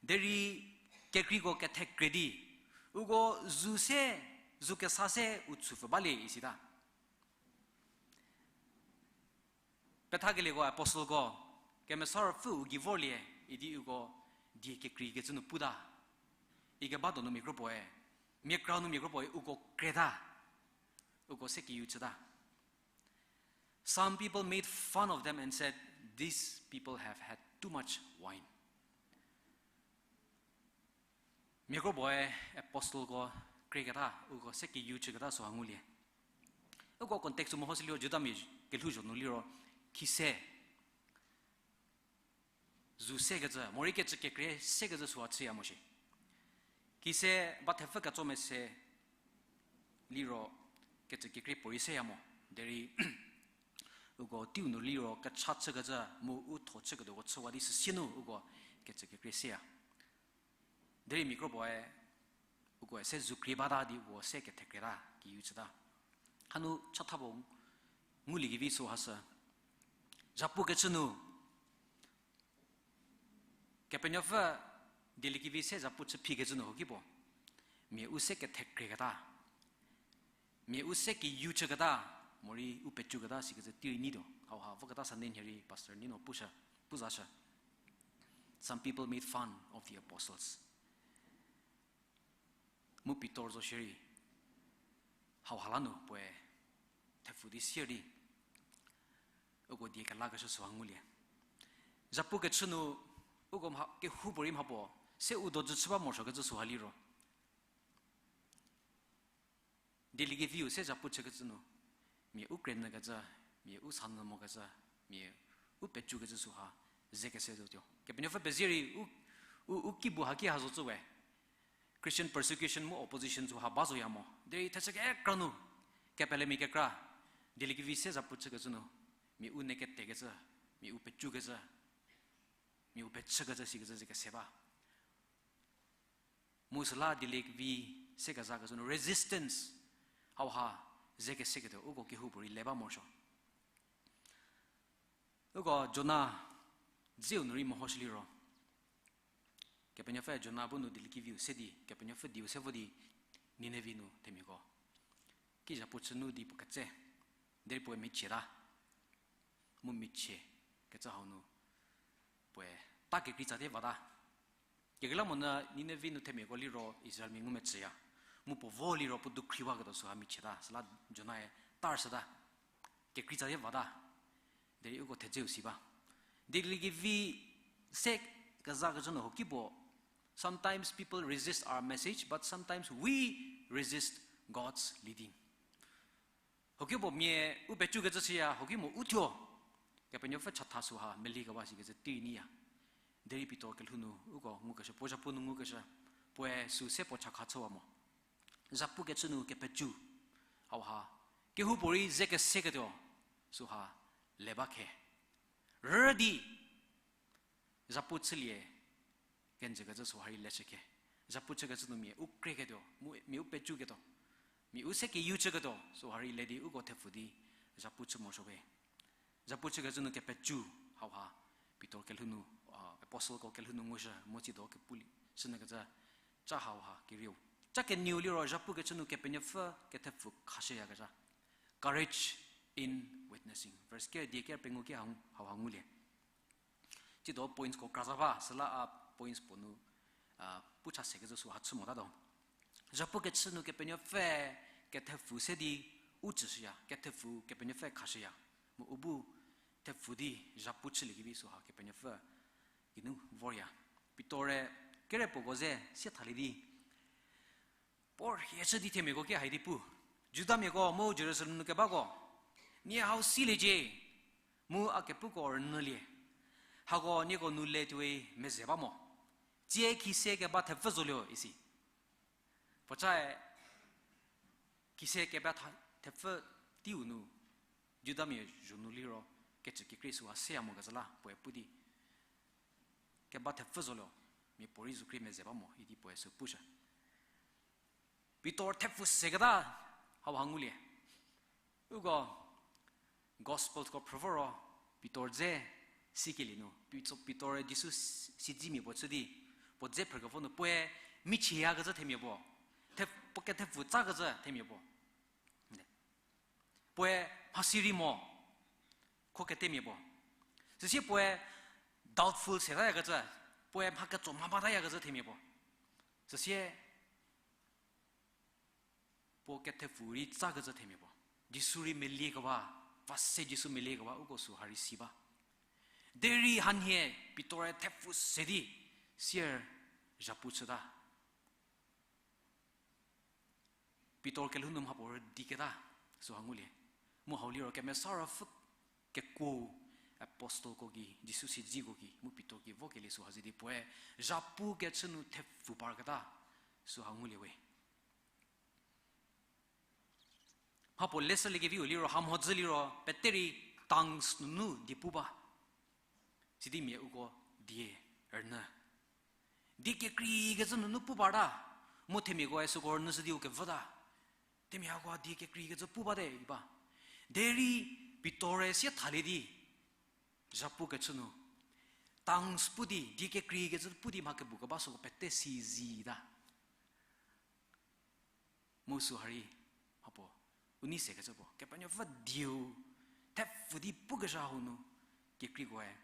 Derei kekreiko kethekre di, uko zu se, zu kesa se u chüpfü balie isita. Pethakelieko apostleko, Kemesa Ruopfü u gei vorlie, idi uko die kekreikecü nu puta. Ikeba donu mia kropuoe, mia kra nu mia kropuoe uko kreta, uko se kiu chüta. Some people made fun of them and said, These people have had too much wine. Mia kropuoe apostleko krieketa, uko se kiu chüketa süha ngulie. Uko context-u mehoshü liro Judamia kelhouzho nu liro, khise zu sekecü, morei kecü kekrie sekecü süha chüya mo shi. Khise ba thepfü ketso mese liro kecü kekrie puorei seya mo. Derei uko teiu nu liro kecha chükecü mu u tho chüketuoko chüwa di süsie nu uko kecü kekrie seya. Derei mia kropuoe ukoe se zu krie bata di uko se kethekreta kiu chüta. Hanu chatha puo nguliekevi süha sü, zhapukechü nu Kepenuopfü dieliekevi se zhapu chü phikecü nu ho ki puo, mia u se kethekrieketa, mia u se kiu chüketa, morei u pecüketa sikecü tei rei nyi tuo. Hauha voketa Sunday nhie rei pastor Nino pushü, pu zashü. Some people made fun of the apostles. Mu Pitor zo shierei, hauha la nu puoe thepfu di sier di uko die kelakeshü süha ngulie. Zhapukechü nu uko mha, kehoupuorei mha puo se u dojü chü ba morosuokecü süha liro, dieliekeviu se zhapu chükecü nu, mia u krenyükecü, mia u sanyü mokecü, mia u pecükecü süha ze kese zotuo. Kepenuopfü pezie rei u, u, u kibu haki ha zo cü we. Christian persecution mu opposition süha ba zoya mo. Derei thechü kekra nu, kepelemia kekra, dieliekevi se zhapu chükecü nu, mia u neketekecü, mia u pecükecü, mia u pechükecü sikecü ze kese ba. Mu süla dieliekevi se kezakecü nu resistance hauha ze keseketuo uko kehoupuorei le ba morosuo. Uko Jona dzeu nu rei mehoshü liro, Kepenuopfü Jona bu nu dieliekeviu se di, Kepenuopfü dieu se vo di, Ninevi nu themiako ki zhapu chü nu di puo ketse, derei puoe michieta. Mu michie kecü hau nu puoe ta kekrei tsatie vata. Kekreilamonyü Ninevi nu themiako liro Israelmia ngumecüya. Mu puo vo liro puo dukhriwaketuo süha michieta, süla Jonae tarshüta. Kekrei tsatie vata. Derei uko thedzeu si ba. Dieliekevi se kezakecü nu hoki puo, sometimes people resist our message, but sometimes we resist God's leading. Hoki puo mia u pecükecü siya, hoki mo u thuo Kepenuopfü chatha süha meliekewa sikecü tei nyiya. Derei Pitor kelhou nu uko ngukeshü, puo zhapu nu ngukeshü, puoe sü se puo chakha chüwa mo. Zhapu kechü nu kepecü hauha kehoupuorei ze keseketuo süha le ba khe. Rü di zhapu chülie kenjükecü süha rei leshü khe. Zhapu chükecü nu mia u kreketuo, mu mia u pecüketuo, mia u se keyu chüketuo süha rei le di uko thepfu di zhapu chü morosuo we. Zhapu chükecü nu kepecü hauha Pitor kelhou nu, a, apostleko kelhou nu ngushü mu tsido kepulie sünyükecü cha hauha kerieu. Cha kenieu liro zhapu kechü nu Kepenuopfü kethepfu khashüyakezha. Courage in witnessing. Verse ker die ker pengou ki hau, hauha ngulie. Tsido pointsko kra za ba, süla a points puo nu, a, pu cha sekecü süha chü motatuo. Zhapu kechü nu Kepenuopfü kethepfu se di u tsüshüya, kethepfu Kepenuopfü khashüya. Mu u bu thepfu di zhapu chüliekevi süha Kepenuopfü geinu vorya. Pitor-e kere puoko ze sie thalie di puo rhie chü di themiako ki hai di pu, Judamiako mu Jerusalem nu kebako, nie hau siliecie, mu a kepuko rünyülie. Hako nieko nu le tuoi meze ba mo. Tsie khise keba thepfü zoluo isi. Puocae khise keba tha-, thepfü teiu nu, Judamia zho nu liro kecü kekrei süha seya mokecü la puoe pu di, keba thepfü zoluo, mia puorei zukrie meze ba mo idi puoe sü pushü. Pitor thepfu seketa hauha ngulie. Uko Gospelko phrü voro Pitor dze sikelie nu, Pit-, Pitor-e Jisu si-, siedzimia puo chü di, puo dze phrükevo nu puoe michieyakecü themia puo, the-, puo kethepfu tsakecü themia puo. Puoe mhasi rei mo, kho ketemia puo. Süsie puoe doubtful setayakecü, puoe mha ketso mha batayakecü themia puo. Süsie puo kethepfu rei tsakecü themia puo. Jisu rei meliekewa, va se Jisu meliekewa uko süha rei si ba. Derei hanhie Pitor-e thepfu se di sier zhapu chüta. Pitor kelhou nu mhapuo rüdiketa süha ngulie. Mu hau liro Kemesa Ruopfü kekuo apostleko gei, Jisu siedziko gei, mu Pitor gei vokelie süha ze di puoe zhapu kechü nu thepfu parketa süha ngulie we. Mhapuo leseliekeviu liro, hamhodzü liro, pete rei tongues nunu die pu ba. Sidi mia uko die rünyü. Die kekreikecü nunu pu bata. Mu themiakoe süko rünyüshü di u kevüta. Themia hako die kekreikecü pu bate iba. Derei Pitor-e sie thalie di zhapu kechü nu tongues pu di, die kekreikecü pu di mha kebu keba süko pete si zita. Mu süha rei mhapuo u nei sekecü puo, Kepenuopfü dieu thepfü di pukezha hau nu kekreikoe,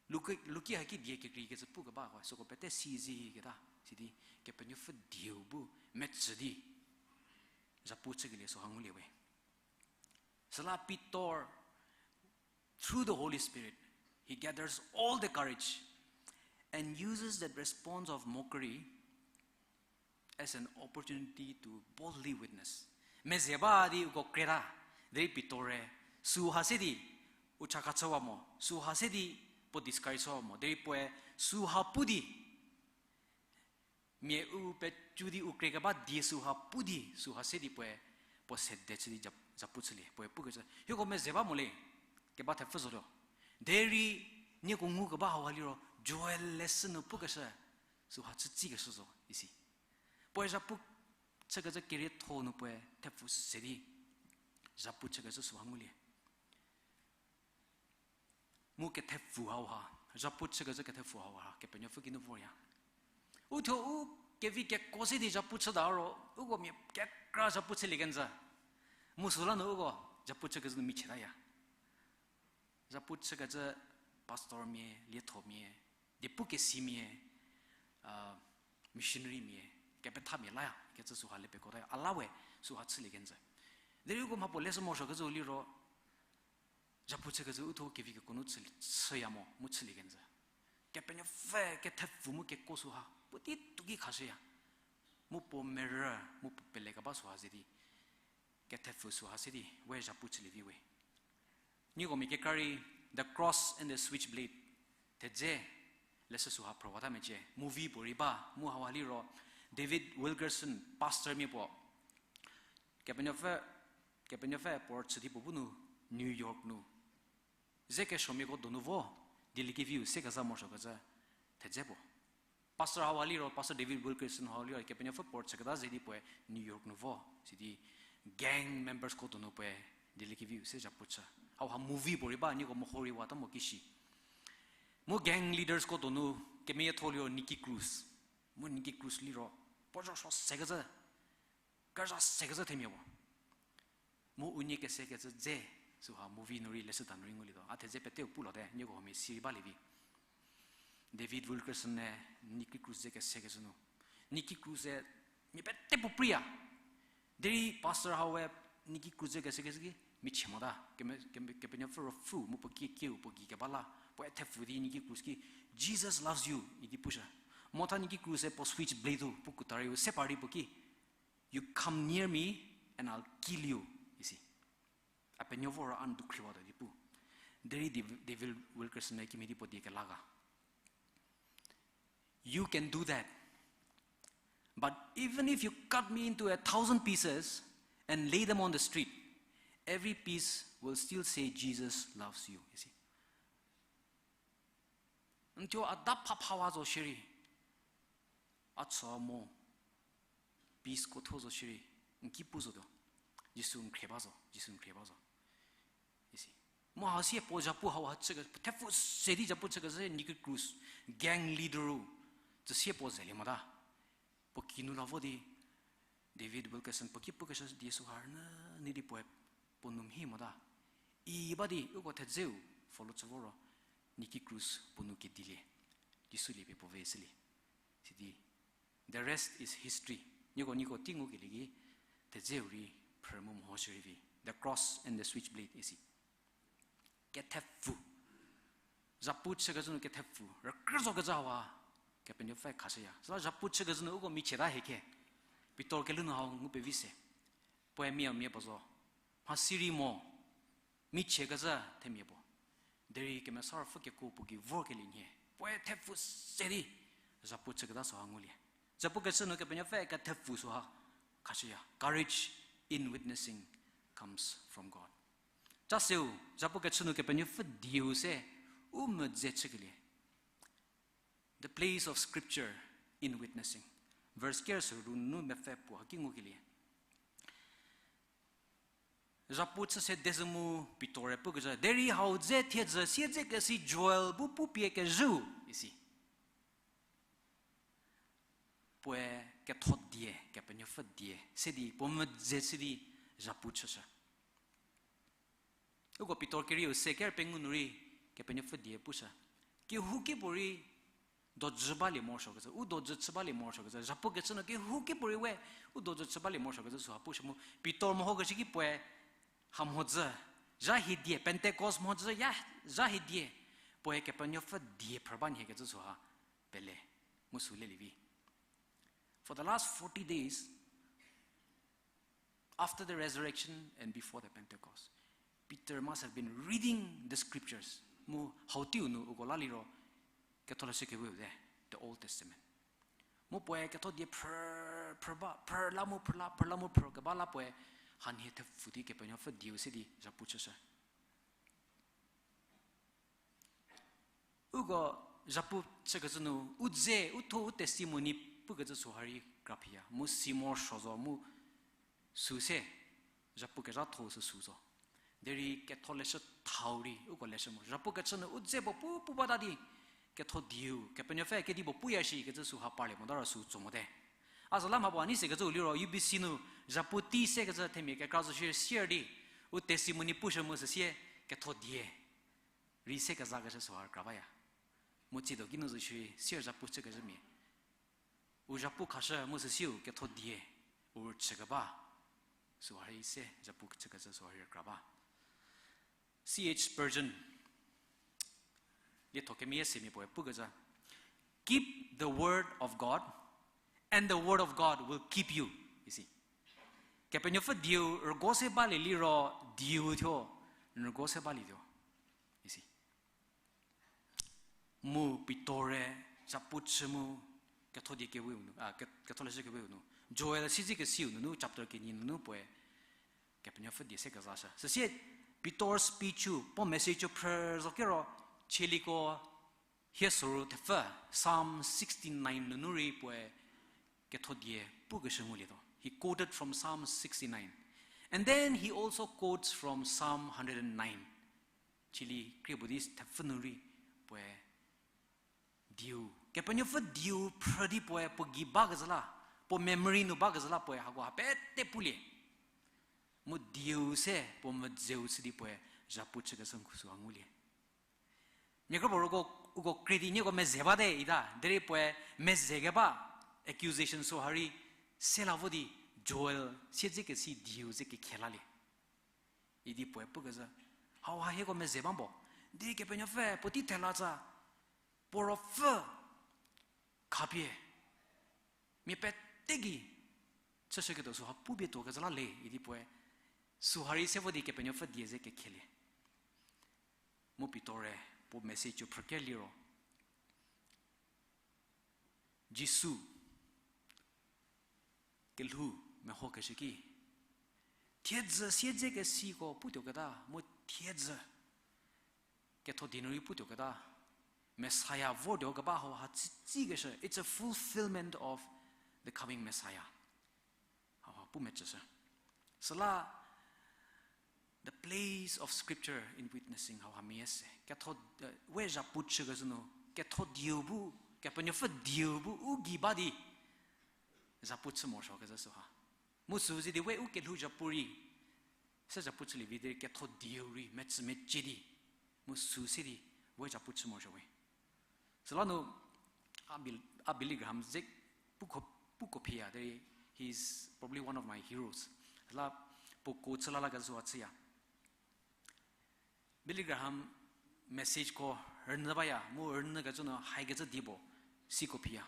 luki, luki haki die kekreikecü pukebakoe süko pete si ziketa, sidi Kepenuopfü dieu bu metsü di zhapu chükelie süha ngulie we. Süla Pitor, through the Holy Spirit, he gathers all the courage and uses that response of mockery as an opportunity to boldly witness. Meze ba di uko kreta, derei Pitor-e süha se di u chakha chüwa mo, süha se di puo discourage chüwa mo, derei puoe süha pu di Mia u pecu di u krie keba die süha pu di süha se di puoe, puo sede chü di zha-, zhapu chülie, puoe pukecü. Hieko meze ba mo le, keba thepfü zotuo. Derei nieko ngukeba hauha liro, Joel leshü nu pukeshü, süha chü tsikeshü zo, isi. Puoe zhapu chükecü kerietho nu puoe thepfü se di, zhapu chükecü süha ngulie. Mu kethepfu hauha, zhapu chükecü kethepfu hauha, Kepenuopfü kinu vorya. Uthuo u kevi kekuo se di zhapu chüta ro, uko mia kekra zhapu chülie kenjü. Mu süla nu uko zhapu chükecü nu michietaya. Zhapu chükecü pastormia, liethomia, diepu kesimia, missionarymia, kepethamia laya kecü süha le pekuotaya. A la we süha chülie kenjü. Derei uko mhapuo leshü morosuokecü liro, zhapu chükecü uthuo kevi kekuo nu chü-, chüya mo, mu chülie kenjü. Kepenuopfü kethepfu mu kekuo süha puotei tuoki khashüya. Mu puo merü, mu puo pele keba süha ze di, kethepfu süha se di we zhapu chülie vi we. Nieko mia kekra rei The Cross and the Switchblade, thedze leshü süha phrüwata mecie, movie puorei ba, mu hauha liro David Wilkerson, pastormia puo, Kepenuopfü, Kepenuopfü puo chü di puo bu nu New York nu ze kesuomiako donu vo dieliekeviu se keza morosuokecü thedze puo. Pastor hauha liro, Pastor David Wilkerson hauha liro, Kepenuopfü puo chüketa ze di puoe New York nu vo, sidi gang membersko donu puoe dieliekeviu se zhapu chü. Hauha movie puorei ba, nieko meho rei wata mo kishi. Mu gang leadersko donu kemeyietho liro Nicky Cruz. Mu Nicky Cruz liro, puo zho suo sekecü, kezha sekecü themia puo. Mu unie kesekecü dze, süha movie nu rei leshüda nu rei ngulietuo. A thedze peteu pulote, nieko huomia si rei balie vi. David Wilkerson-e Nicky Cruz ze kesekecü nu, Nicky Cruz-e mia pete puo priya. Derei pastor haue Nicky Cruz ze kesekecü ki michie mota, keme-, keme-, Kepenuopfü Ruopfü mu puo ki kiu puo gei keba la, puoe thepfu di Nicky Cruz ki, Jesus loves you, idi pushü. Motha Nicky Cruz-e puo switchblade-u puo kutariu se par di puo ki, You come near me and I'll kill you, isi. A penuo vo ro a n dukhriwatuo di pu. Derei Dav-, David Wilkerson-e kimhie di puo die kela ga. You can do that. But even if you cut me into a thousand pieces and lay them on the street, every piece will still say Jesus loves you, isi. N thuo a da phaphawa zo shierei, a tso mo, piece ko thuo zo shierei, n ki pu zotuo, Jisu n khrie ba zo, Jisu n khrie ba zo, isi. Mu ha sie puo zhapu hauha chüke, thepfu se di zhapu chükecü Nicky Cruz, gang leader-u, tsü sie puo zelie mota. Puo kinu la vo di, David Wilkerson puo ki pukeshü die süha rünyü di puoe puo nu mhi mota. I ba di uko thedzeu follow chü vo ro, Nicky Cruz puo nu kedilie, Jisu lie pie puo ve shülie. Sidi, the rest is history. Nieko, nieko tei ngukelie ki, thedzeu rei phrü mu meho shierei vi. The cross and the switchblade, isi. Kethepfu. Zhapu chükecü nu kethepfu rükrü zokecü hawa, Kepenuopfü khashüya. Süla zhapu chükecü nu uko michieta hiecie. Pitor kelhou nu hau ngu pevi se. Puoe mia mia puo zo. Mhasi rei mo. Michiekecü themia puo. Derei Kemesa Ruopfü kekuo puo gei vorkelie nhie, puoe thepfu se di zhapu chüketa süha ngulie. Zhapukecü nu Kepenuopfü kethepfu süha khashüya. Courage in witnessing comes from God. Cha seu, zhapukecü nu Kepenuopfü dieu se u medze chükelie. The place of scripture in witnessing. Verse ker sürü nu mepfü puo haki ngukelie. Zhapu chü se dezü mu Pitor-e pukecü, derei hau dze thiedzü siedze kesi Joel bu pupie kezhüu, isi. Puoe ketho die, Kepenuopfü die se di puo medze chü di zhapu chüshü. Uko Pitor kerieu se ker pengou nu rei Kepenuopfü die pushü. Kehouki puorei dojü balie morosuokecü, u dojü chü balie morosuokecü, zhapukecü nu kehouki puorei we u dojü chü balie morosuokecü süha pushü mu Pitor mehokeshü ki puoe ha mhodzü, zha hie die, Pentecost mhodzü ya, zha hie die, puoe Kepenuopfü die phrü ba nhiekecü süha pele, mu sü lelie vi. For the last forty days, after the resurrection and before the Pentecost, Peter must have been reading the scriptures. Mu hau teiu nu uko la liro, ketholeshü keweu te, the Old Testament. Mu puoe ketho die phrü, phrü ba, phrü la mu phrü la, phrü la mu phrü keba la puoe, hanhie thepfu di Kepenuopfü dieu se di zhapu chüshü. Uko zhapu chükecü nu, u dze, u tho, u testimony pukecü süha rei kraphiya. Mu si morosuo zo, mu süu se, zhapu kezhatho sü süu zo. Derei ketho leshü thau rei, uko leshü mo. Zhapu kechü nu u dze puo pu, pu bata di, ketho dieu, Kepenuopfü kedipuo puya shi kecü süha parlie mota ro süu tso mote. A süla mha puo a nei sekecü u liro, U B C nu, zhapu tei sekecü themia kekra zo shierei sier di, u testimony pushü mu süsie, ketho die rei se kezakeshü süha kra baya. Mu tsiedo kinu zo shierei sier zhapu chükeshümia. U zhapu khashü mu süsieu ketho die, u chükeba, süha rei se zhapu chükecü süha rei kra ba. C H Spurgeon, lietho kemeyie semia puoe pukecü, Keep the word of God, and the word of God will keep you, isi. Kepenuopfü dieu rügo se balie liro, dieu thuo, n rügo se balietuo, isi. Mu Pitor-e zhapu chü mu ketho die kewe nu, a, ke-, ketho leshü kewe nu. Joel siedzekesiu nunu chapter kenie nunu puoe Kepenuopfü die se kezashü. Süsie Pitor speech-u, puo message-u phrü zo kero, chieliko hie soru thepfü, Psalm sixty-nine nunu rei puoe ketho die pukeshü ngulietuo. He quoted from Psalm sixty-nine. And then he also quotes from Psalm hundred and nine. Chili krie puo di thepfü nu rei puoe dieu, Kepenuopfü dieu phrü di puoe puo gei bakezhü la, puo memory nu bakezhü la puoe hako ha pete pulie. Mu dieu se puo medzeu chü di puoe zhapu chükeshü süha ngulie. Mia kropuo roko, uko krie di nieko meze bate ita, derei puoe meze keba accusation süha rei se la vo di Joel siedzekesi dieu ze kekhe lalie. Idi puoe pukecü, hauha hieko meze ba mo, di Kepenuopfü puotei thela tsa, puo ruopfü khapie, mia pete gei chüshüketuo süha pupie tuokecü la le, idi puoe, süha rei se vo di Kepenuopfü die ze kekhelie. Mu Pitor-e puo message-u phrüke liro, Jisu kelhou mehokeshü ki, thiedzü siedzekesiko putuoketa, mu thiedzü ketho die nu rei putuoketa, Messiah vortuo keba hauha tsitsikeshü, it's a fulfillment of the coming Messiah. Hauha pu mecüshü. Süla, the place of scripture in witnessing hauha mia se. Ketho, we zhapu chükecü nu, ketho dieu bu, Kepenuopfü dieu bu u gei ba di zhapu chü morosuokecü süha. Mu süu ze di we u kelhou zhapu rei, se zhapu chülie vi di ketho dieu rei mecü mecie di, mu süu se di we zhapu chü morosuo we. Süla nu, a Bill-, a Billy Graham ze puko, puko phiya, derei he is probably one of my heroes. Süla puo quote chü la la kezhü a chüya. Billy Graham messageko rünyü baya, mu rünyükecü nu haikecü dipuo siko phiya.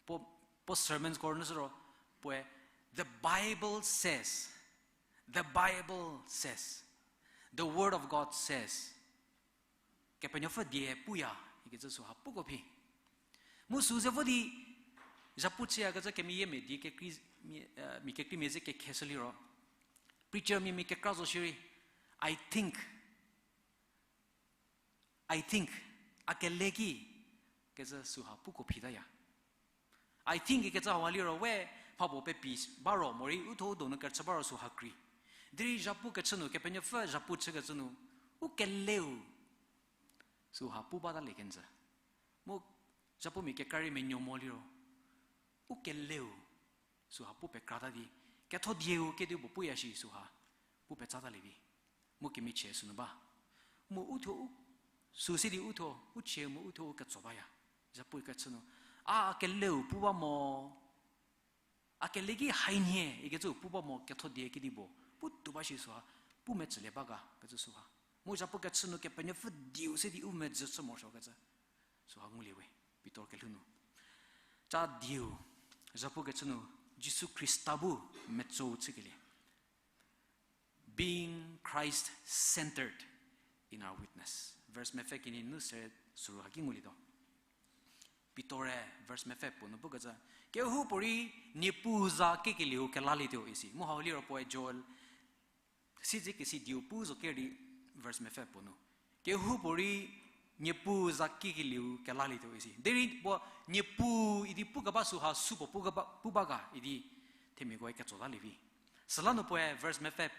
Puo, puo sermonsko rünyü süro, puoe, The Bible says, the Bible says, the Word of God says, Kepenuopfü die puya, ikecü süha puko phi. Mu süu ze vo di, zhapu chüyakecü kemeyiemia die kekrei, mia, eh, mia kekreimia ze kekheshü liro, preachermia mia kekra zo shierei, I think, I think, a kele ki, kecü süha puko phitaya. I think kecü hauha liro we, mhapuo pepi baro morei u thuo u donu kechü baro süha krei. Derei zhapu kechü nu, Kepenuopfü zhapu chükecü nu, u keleu süha pu batalie kenjü. Mu zhapumia kekra rei menuo mo liro, u keleu süha pu pekrata di, ketho dieu kedipuo puya shi süha pu petsatalie vi. Mu kemichie sünu ba. Mu u thuo u, süu se di u thuo, u chie mu u thuo u ketso baya. Zhapu kechü nu, a keleu pu ba mo, a kele ki hainhie ikecü pu ba mo ketho die kedipuo, pu tuo ba shi süha, pu mecülie ba ga kecü süha. Mu zhapu kechü nu Kepenuopfü dieu se di u medzü chü morosuokecü süha ngulie we, Pitor kelhou nu. Cha dieu, zhapu kechü nu, Jisu Khrista bu metsou chükelie. Being Christ-centered in our witness. Verse mepfü kenie nu sere süru haki ngulietuo. Pitor-e verse mepfü puo nu pukecü, kehoupuorei Niepuu za kekelieu kelalietuo isi. Mu hau liro puoe Joel siedze kesi dieu pu zo kerei verse mepfü puo nu, kehoupuorei Niepuu za kekelieu kelalietuo isi. Derei puo Niepuu idi pukeba süha supuo pu keba, pu ba ga idi themiakoe ketso talie vi. Süla nu puoe verse mepfü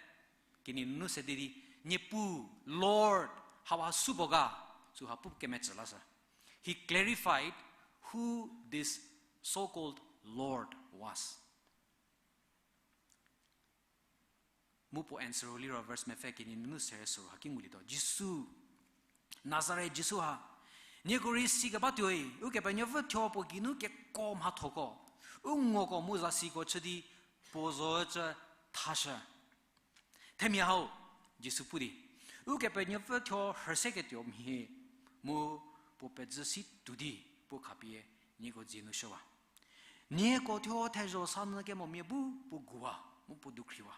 kenie nunu se di di, Niepuu, Lord, hauha supuo ga, süha pu kemecü lashü. He clarified who this so-called Lord was. Mu puo answer-u liro verse mepfü kenie nunu sere suru haki ngulietuo. Jisu, Nazaret Jisu ha, nieko rei si kebatuoi, Ukepenuopfü thuo puo geinu keko mhathoko, u ngoko mu zasiko chü di puo zo ücü thashü. Themia hau, Jisu pu di, Ukepenuopfü thuo rhüseketuo mhie, mu puo pezü si tuo di puo khapie nieko dzie nu shüwa. Nieko thuo thezho sanyü kemomia bu puo guwa, mu puo dukhriwa.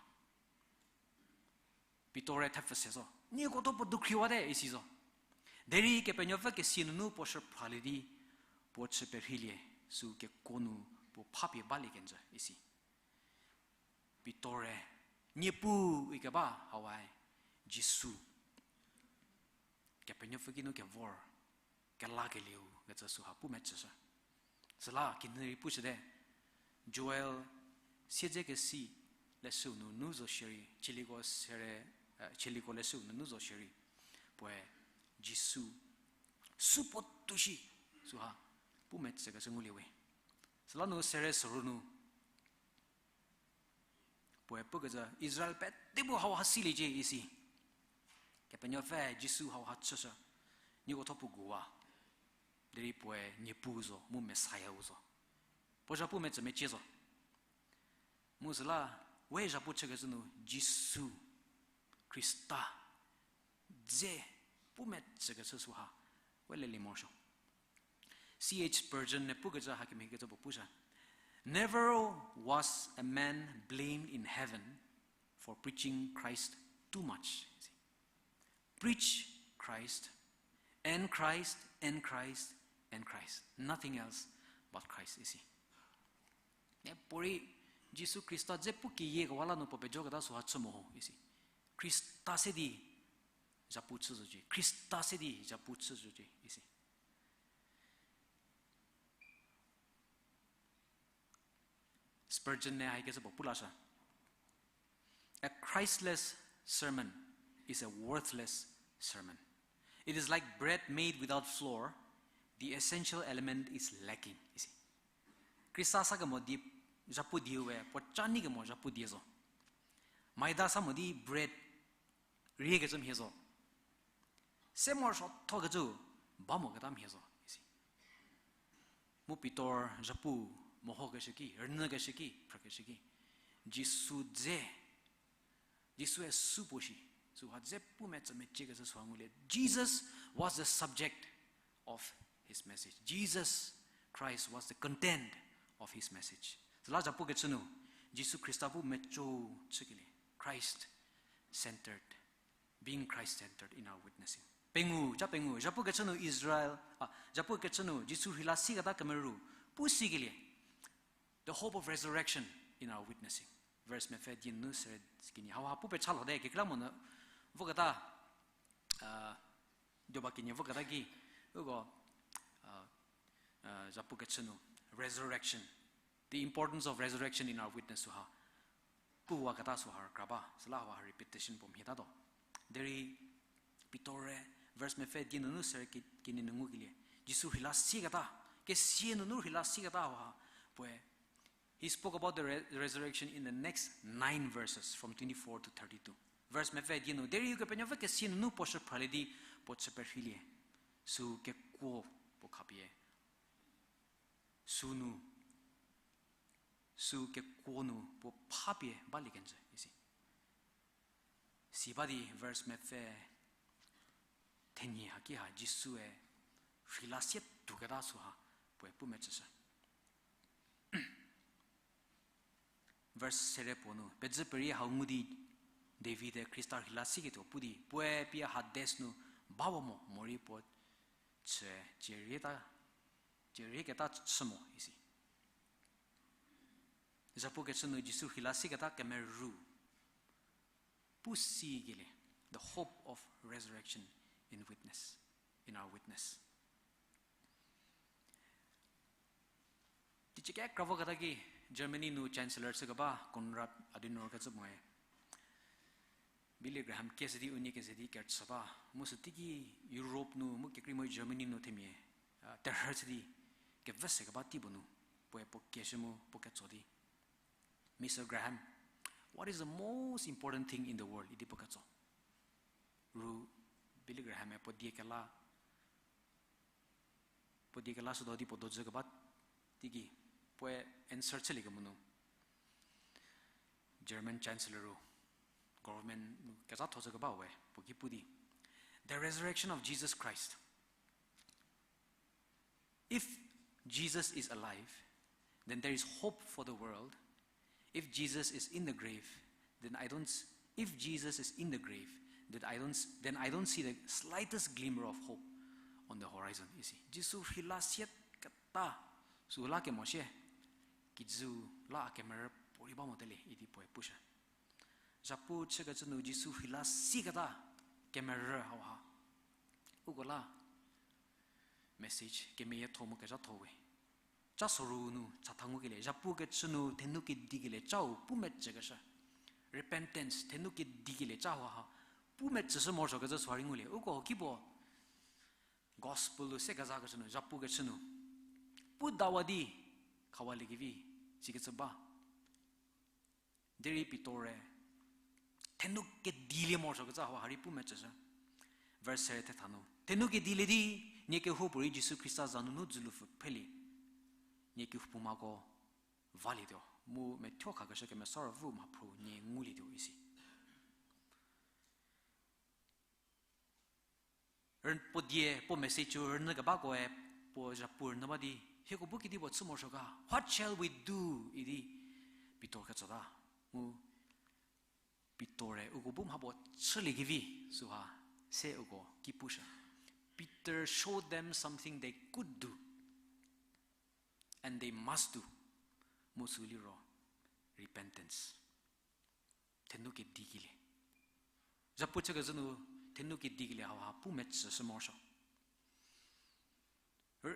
Pitor-e thepfü se zo. Nieko thuo puo dukhriwate isi zo. Derei Kepenuopfü kesia nunu puo shü phralie di, puo chü perheilie, sü kekuo nu puo phapie balie kenjü isi. Pitor-e, Niepuu ikeba hauhae, Jisu, Kepenuopfü kinu kevor, kelakelieu kecü süha pu mecüshü. Süla kinhü rei pushüte, Joel siedze kesi leshüu nunu zo shierei, chiliko sere, eh, chiliko leshüu nunu zo shierei, puoe Jisu, supuo tuo shi, süha pu mecükeshü ngulie we. Süla nu sere suru nu, puoe pukecü Israel pete bu hauha siliecie isi. Kepenuopfü Jisu hauha chüshü, nieko thuo puo guwa. Derei puoe Niepuu zo, mu Messiah-u zo. Puo zhapu mecü mecie zo. Mu süla, we zhapu chükecü nu Jisu, Khrista, dze pu mecükecü süha, we lelie morosuo. C H Spurgeon-e pukecü hakemhiekecü puo pushü. Never was a man blamed in heaven for preaching Christ too much. Preach Christ, and Christ, and Christ, and Christ. Nothing else but Christ isi. E puorei Jisu Khrista dze pu keyie kewa la nu puo pejoketa süha chü mo ho isi. Khrista se di zhapu chü zocie, Khrista se di zhapu chü zocie isi. Spurgeon-e haikecü puo pu lashü. A Christless sermon is a worthless sermon. It is like bread made without flour, the essential element is lacking, isi. Khrista sa kemo die zhapu dieu we, puo ca nyi kemo zhapu die zo. Maida sa mo di bread riekecü mhie zo. Se morosuothokecü ba moketa mhie zo, isi. Mu Pitor zhapu mehokeshü ki, rünyükeshü ki, phrükeshü ki, Jisu dze, Jisue supuo shi, süha dze pu mecü meciekecü süha ngulie. Jesus was the subject of his message. Jesus Christ was the content of his message. Süla zhapukecü nu, Jisu Khrista bu meco chükelie, Christ centered, being Christ centered in our witnessing. Pengou, ca pengou, zhapukecü nu Israel, a, zhapukecü nu Jisu rheila sieketa kemeru, pu sikelie, the hope of resurrection in our witnessing. Verse mepfü die nu sere kenie hauha pu pecha lhote, kekreilamonyü voketa, a, dioba kenie voketa ki, uko, a, a, zhapukecü nu, resurrection, the importance of resurrection in our witness süha, puwaketa süha rükra ba, süla hauha repetition puo mhietatuo. Derei Pitor-e verse mepfü die nunu sere ki, kenie nu ngukelie, Jisu rheila sieketa, kesia nunu rheila sieketa hauha, puoe, he spoke about the re-, resurrection in the next nine verses, from twenty-four to thirty-two. Verse mepfü die nu, derei Ukepenuopfü kesia nunu puo shü phralie di, puo chü perheilie, sü kekuo puo khapie, sünu, sü kekuo nu puo phapie balie kenjü, isi. Si ba di verse mepfü thenie haki ha Jisue rheila sie tuoketa süha puoe pu mecüshü. Verse sere puo nu, pezü perie hau ngu di David-e Khrista rheila sieketuo pu di, puoe pie Hades nu bawa mo, morei puo chü cerieta Cierie keta chü mo isi. Zhapu kechü nu Jisu rheila sieketa kemerü pu sikelie, the hope of resurrection in witness, in our witness. Teicie kekra voketa ki Germany nu Chancellor chükeba Konrad Adenauer kecü moe, Billy Graham kie sidi unie keze di kerüchü ba, mu sü teiki Europe nu mu kekreimoi Germany nu themia terhü chü di kevü sekeba tei puo nu, puoe puo kieshü mu puo ketso di, Mister Graham, what is the most important thing in the world? Idi puo ketso. Ru Billy Graham-e puo die kela, puo die kela shütuo di puo dojü keba teiki, puoe answer chülie kemo nu, German Chancellor ru, government nu kezhatho zhü keba we puo ki pu di, the resurrection of Jesus Christ. If Jesus is alive, then there is hope for the world. If Jesus is in the grave, then I don't, s- if Jesus is in the grave, then I don't, s- then I don't see the slightest glimmer of hope on the horizon, isi. Jisu rheila sieketa, süla kemo sie, kijü la kemerü puorei ba mote le, idi puoe pushü. Zhapu chükecü nu Jisu rheila sieketa kemerü hauha. Uko la message kemeyietho mu kezhatho we. Cha soru nu chatha ngukelie, zhapu kechü nu thenu kedikelie chau pu metsükeshü. Repentance, thenu kedikelie cha hauha pu metsüshü morosuokecü süha rei ngulie. Uko kipuo gospel-u se kezakecü nu, zhapu kechü nu pu dawa di, khawalie kevi, sikecü ba. Derei Pitor-e thenu kedilie morosuokecü hauha rei pu metsüshü. Verse se thetha nu, thenu kedilie di, nie kehoupuorei Jisu Khrista za nunu dzülupfü phelie, nie kehoupuo mhako valietuo, mu methuo khakeshü Kemesa Ruopfü mhaphru nie ngulietuo isi. Puo die, puo message-u rünyü kebakoe, puo zhapu rünyü ba di, hieko bu kedipuo chü morosuo ga, what shall we do? Idi Pitor ketsota. Mu Pitor-e uko bu mhapuo chülie kevi, süha se uko ki pushü. Peter showed them something they could do, and they must do. Mu sü liro repentance. Thenu kedikelie. Zhapu chükecü nu thenu kedikelie hauha pu metsüshü morosuo.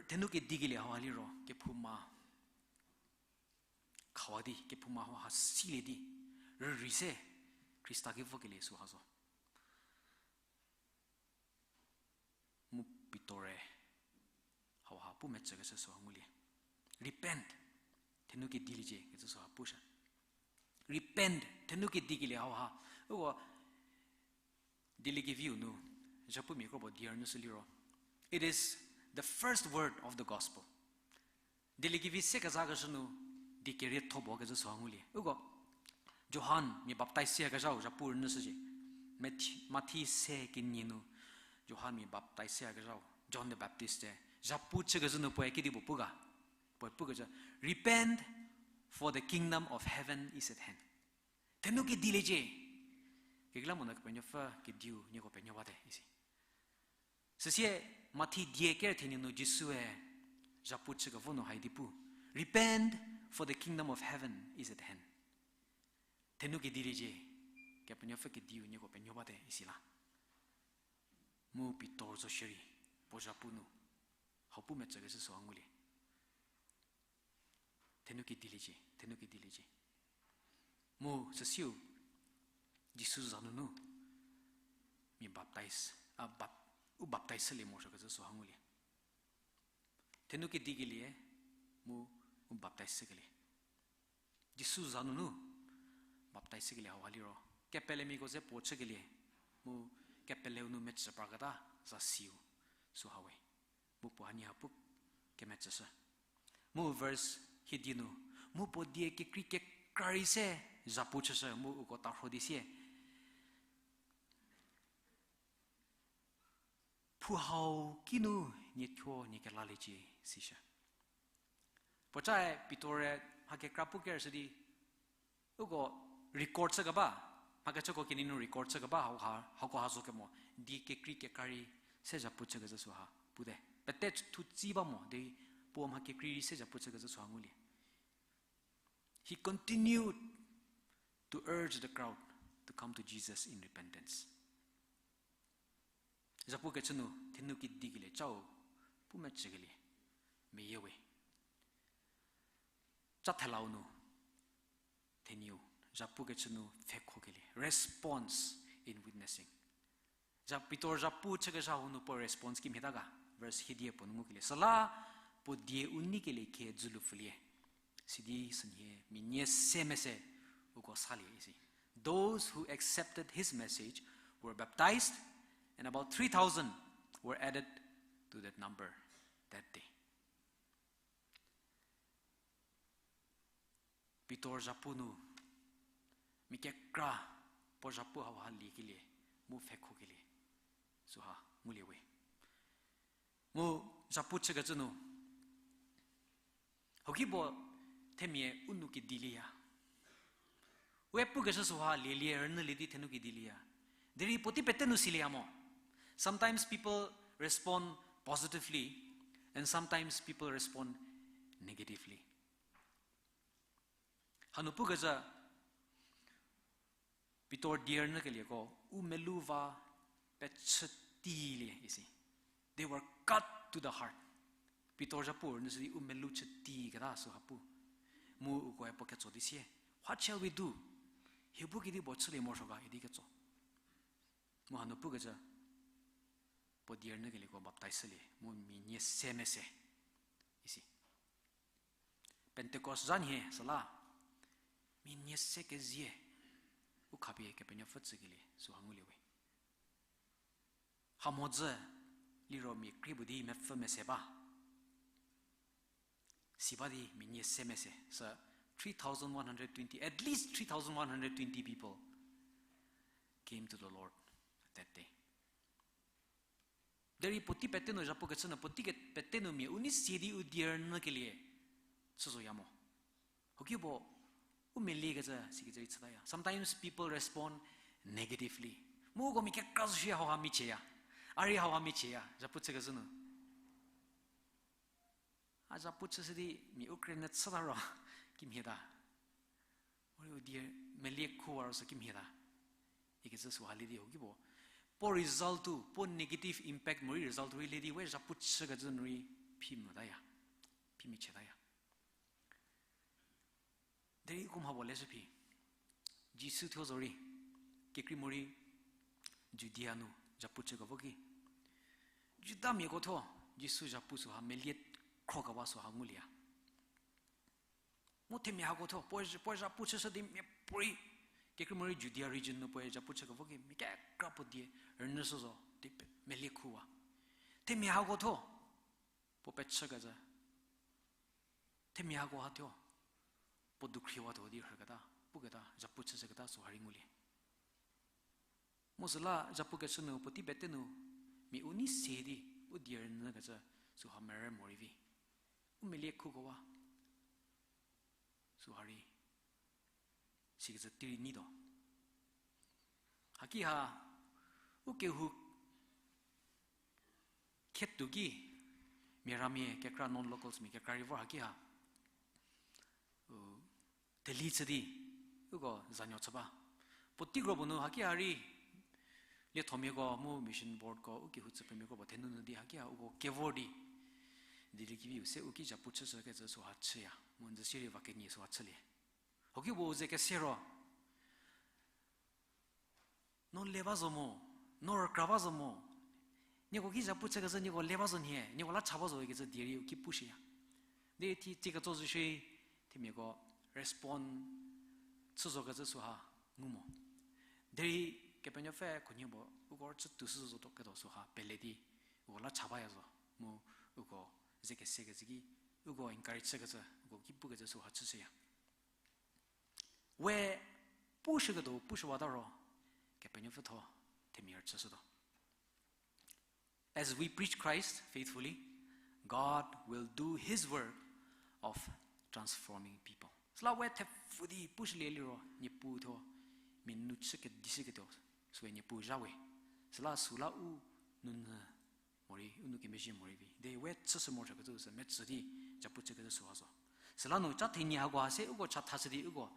Thenu kedikelie hauha liro kephouma khawa di, kephouma hauha silie di, rürei se Khrista ki vokelie süha zo. Mu Pitor-e hauha pu metsükeshü süha ngulie. Repent, thenu kediliecie kecü süha pushü. Repent, thenu kedikelie hauha. Uko dieliekeviu nu, zhapumia kropuo die rünyüshü liro, it is the first word of the gospel. Dieliekevi se kezakeshü nu, die kerietho puo kecü süha ngulie. Uko Johan mia baptize seyakezhau zhapu rünyüshücie. Mathi-, Mathi se kenie nu Johan mia baptize seyakezhau, John the Baptist-e zhapu chükecü nu puoe kedipuo pu ga, puoe pukecü, Repent, for the kingdom of heaven is at hand. Thenu kediliecie. Kekreilamonyü Kepenuopfü kediu nieko penuo bate isi. Süsie Mathi die ker thenie nu Jisue zhapu chükevo nu haidi pu, Repent, for the kingdom of heaven is at hand. Thenu kediliecie, Kepenuopfü kediu nieko penuo bate isi la. Mu Pitor zo shierei, puo zhapu nu hau pu metsükeshü süha ngulie. Thenu kediliecie, thenu kediliecie. Mu süsiu Jisu za nunu mia baptize, a, bap-, u baptize shülie morosuokecü süha ngulie. Thenu kedikelie, mu u baptize shükelie. Jisu za nunu baptize shükelie hauha liro, kepelemiako ze puo chükelie, mu kepeleu nu metsü parketa zasiu süha we. Mu puo hanie ha pu kemetsüshü. Mu verse hiedi nu, mu puo die kekrei kekra rei se zhapu chüshü mu uko tarho di sie, Phu hau kinu nie thuo nie kelaliecie, sishü. Puocae Pitor-e mha kekra pu kershü di, uko record chükeba, mha kechüko kenie nu record chükeba hauha, hako ha zo kemo, die kekrei kekra rei se zhapu chükecü süha pute. Pete thutsi ba mo, derei Puo mha kekrei rei se zhapu chükecü süha ngulie. He continued to urge the crowd to come to Jesus in repentance. Zhapu kechü nu, thenu kidikelie chau, pu mecükelie, meyie we. Cha thelau nu, theniu, zhapu kechü nu pfhekhokelie, response in witnessing. Zha-, Pitor zhapu chükezha hau nu puo response kimhie ta ga, verse hiedie puo nu ngukelie. Süla puo die u neikelie khe dzülu pfülie. Sidi sünhie mia nie se mese uko salie isi. Those who accepted his message were baptized, and about three thousand were added to that number that day. Pitor zhapu nu, mia kekra puo zhapu hauha liekelie, mu pfhekhokelie, süha ngulie we. Mu zhapu chükecü nu, hoki puo themia u nu kidilieya. We pukeshü süha lielie rünyülie di thenu kidilieya. Derei puotei pete nu silieya mo. Sometimes people respond positively, and sometimes people respond negatively. Hanu pukecü, Pitor die rünyükelieko u melu va pechütilie isi. They were cut to the heart. Pitor zhapu rünyü sidi u melu chütiketa süha pu. Mu ukoe puo ketso di sie, What shall we do? Hie bu kedipuo chülie morosuo ga idi ketso. Mu hanu pukecü, puo die rünyükelieko baptize shülie, mu mia nie se mese isi. Pentecost zha nhie süla, mia nie se kezie, u khapie Kepenuopfü tsükelie süha ngulie we. Hamhodzü liro mia krie puo di mepfü mese ba. Si ba di mia nie se mese, sü three thousand one hundred twenty, at least three thousand one hundred twenty people came to the Lord that day. Derei puotei pete nu zhapu kechü nu, puotei ke-, pete nu mia u nei sie di u die rünyükelie chü zoya mo. Hoki puo, u meliekecü sikecü rei chütaya. Sometimes people respond negatively. Mu uko mia kekra zo shi hauha michieya. A rei hauha michieya, zhapu chükecü nu. A zhapu chüshü di mia u krünyü chüta ro kimhie ta. Morei u die melie khuwa ro sü kimhie ta. Ikecü süha lie di hoki puo. Puo result-u, puo negative impact morei result rei lie di we zhapu chükecü nu rei phi motaya. Phi michietaya. Derei uko mha puo leshü phi. Jisu thuo zorei, kekrei morei Judia nu zhapu chükevo ki, Judamiako thuo Jisu zhapu süha melie khrokewa süha ngulieya. Mu themia hako thuo, puoe, puoe zhapu chüshü di miapuorei, kekrei morei Judia region nu puoe zhapu chükevo ki mia kekra puo die rünyüshü zo di pe-, melie khuwa. Themia hako thuo, puo pechükecü. Themia hako ha thuo, puo dukhriwatuo di rhüketa, puketa, zhapu chüshüketa süha rei ngulie. Mu süla zhapu kechü nu puotei pete nu, mia u nei sie di, u die rünyükecü süha merü morei vi. U melie khukewa. Süha rei sikecü tei rei nyituo. Haki ha, u kehou khetuo ki, mia ramia kekra non-locals mia kekra rei vor haki ha, u, theli chü di, uko zanuo chü ba. Puotei kro puo nu haki ha rei, liethomiako mu mission boardko, u kehou tsüphrümiako puo thenou nu di haki ha uko kevor di, Dieliekevi u se u ki zhapu chüshükecü süha chüya, mu n zü sirei va kenie süha chülie. Hoki puo u ze kese ro, no le ba zo mo, no rükra ba zo mo. Nieko ki zhapu chükecü nieko le ba zo nhie, nieko la cha ba zo ikecü die rei u ki pushüya. Derei thie, thie ketso zo shi, themiako respond chü zokecü süha ngu mo. Derei Kepenuopfü khunhie puo uko chütuo shü zotuo ketuo süha pele di, uko la cha baya zo, mu uko ze kesekecü ki, uko encourage chükecü, uko ki pukecü süha chüshüya. We pushüketuo pushüwata ro, Kepenuopfü thuo themia rüchüshütuo. As we preach Christ faithfully, God will do his work of transforming people. Süla we thepfü di pushülie liro, Niepuu thuo mia nu chü kedishüketuo, süe Niepuu zha we. Süla süla u nunyü morei, u nou kemezhie morei vi. Derei we chüshü morosuokecü sü metsü di, Zhapu chükecü süha zo. Süla nu cha thenie hakoha se uko chathashü di uko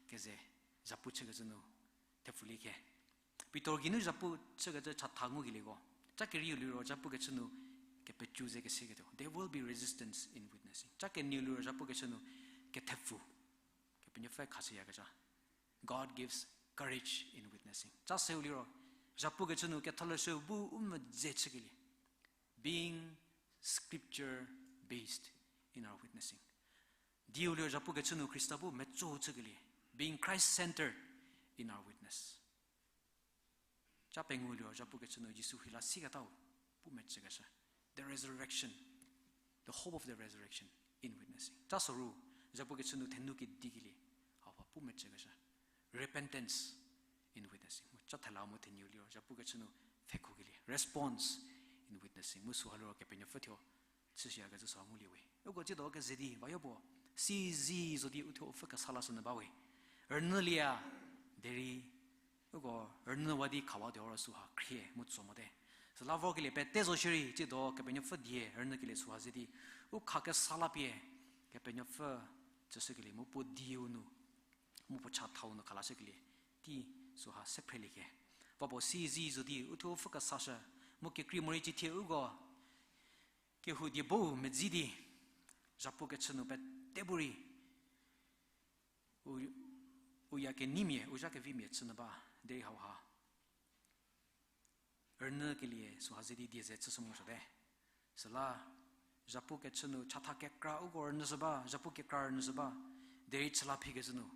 keze zhapu chükecü nu thepfulie khe. Pitor geinu zhapu chükecü chatha ngukelieko, cha kerieu liro zhapu kechü nu kepecü ze keseketuo. There will be resistance in witnessing. Cha kenieu liro zhapu kechü nu kethepfu, Kepenuopfü khashüyakezha. God gives courage in witnessing. Cha seu liro, zhapu kechü nu ketholeshü bu u medze chükelie. Being scripture based in our witnessing. Dieu liro zhapu kechü nu Khrista bu meco chükelie. Being Christ centered in our witness. Cha pengou liro zhapu kechü nu Jisu rheila siketau pu mecükeshü. The resurrection, the hope of the resurrection in witnessing. Cha soru, zhapu kechü nu thenu kedikelie, hauha pu mecükeshü. Repentance in witnessing. Mu cha thela mu theniu liro zhapu kechü nu pfhekhokelie. Response in witnessing. Mu süha liro Kepenuopfü thuo chüshüyakecü süha ngulie we. Uko tsiedo keze di vayo puo, sizi zo di uthuo u pfü kesa lashünyü ba we. Rünyülie a, derei uko rünyüwa di khawa di oro süha khrie mu tso mote. Süla vorkelie pete zo shierei, tsiedo Kepenuopfü die rünyükelie süha ze di u kha kesa la pie Kepenuopfü tsüshükelie mu puo dieu nu, mu puo chathau nu khalashükelie tei süha se phrelie khe. Va puo sizi zo di uthuo u pfü kesashü, mu kekrei morei cithie uko kehou die bou medzi di, zhapu kechü nu pete bu rei u, u ya keneimia, u zha kevimia chünyü ba, derei hauha rünyükelie süha ze di die ze chüshü morosuote. Süla zhapu kechü nu chatha kekra uko rünyüshü ba, zhapu kekra rünyüshü ba, derei chüla phikecü nu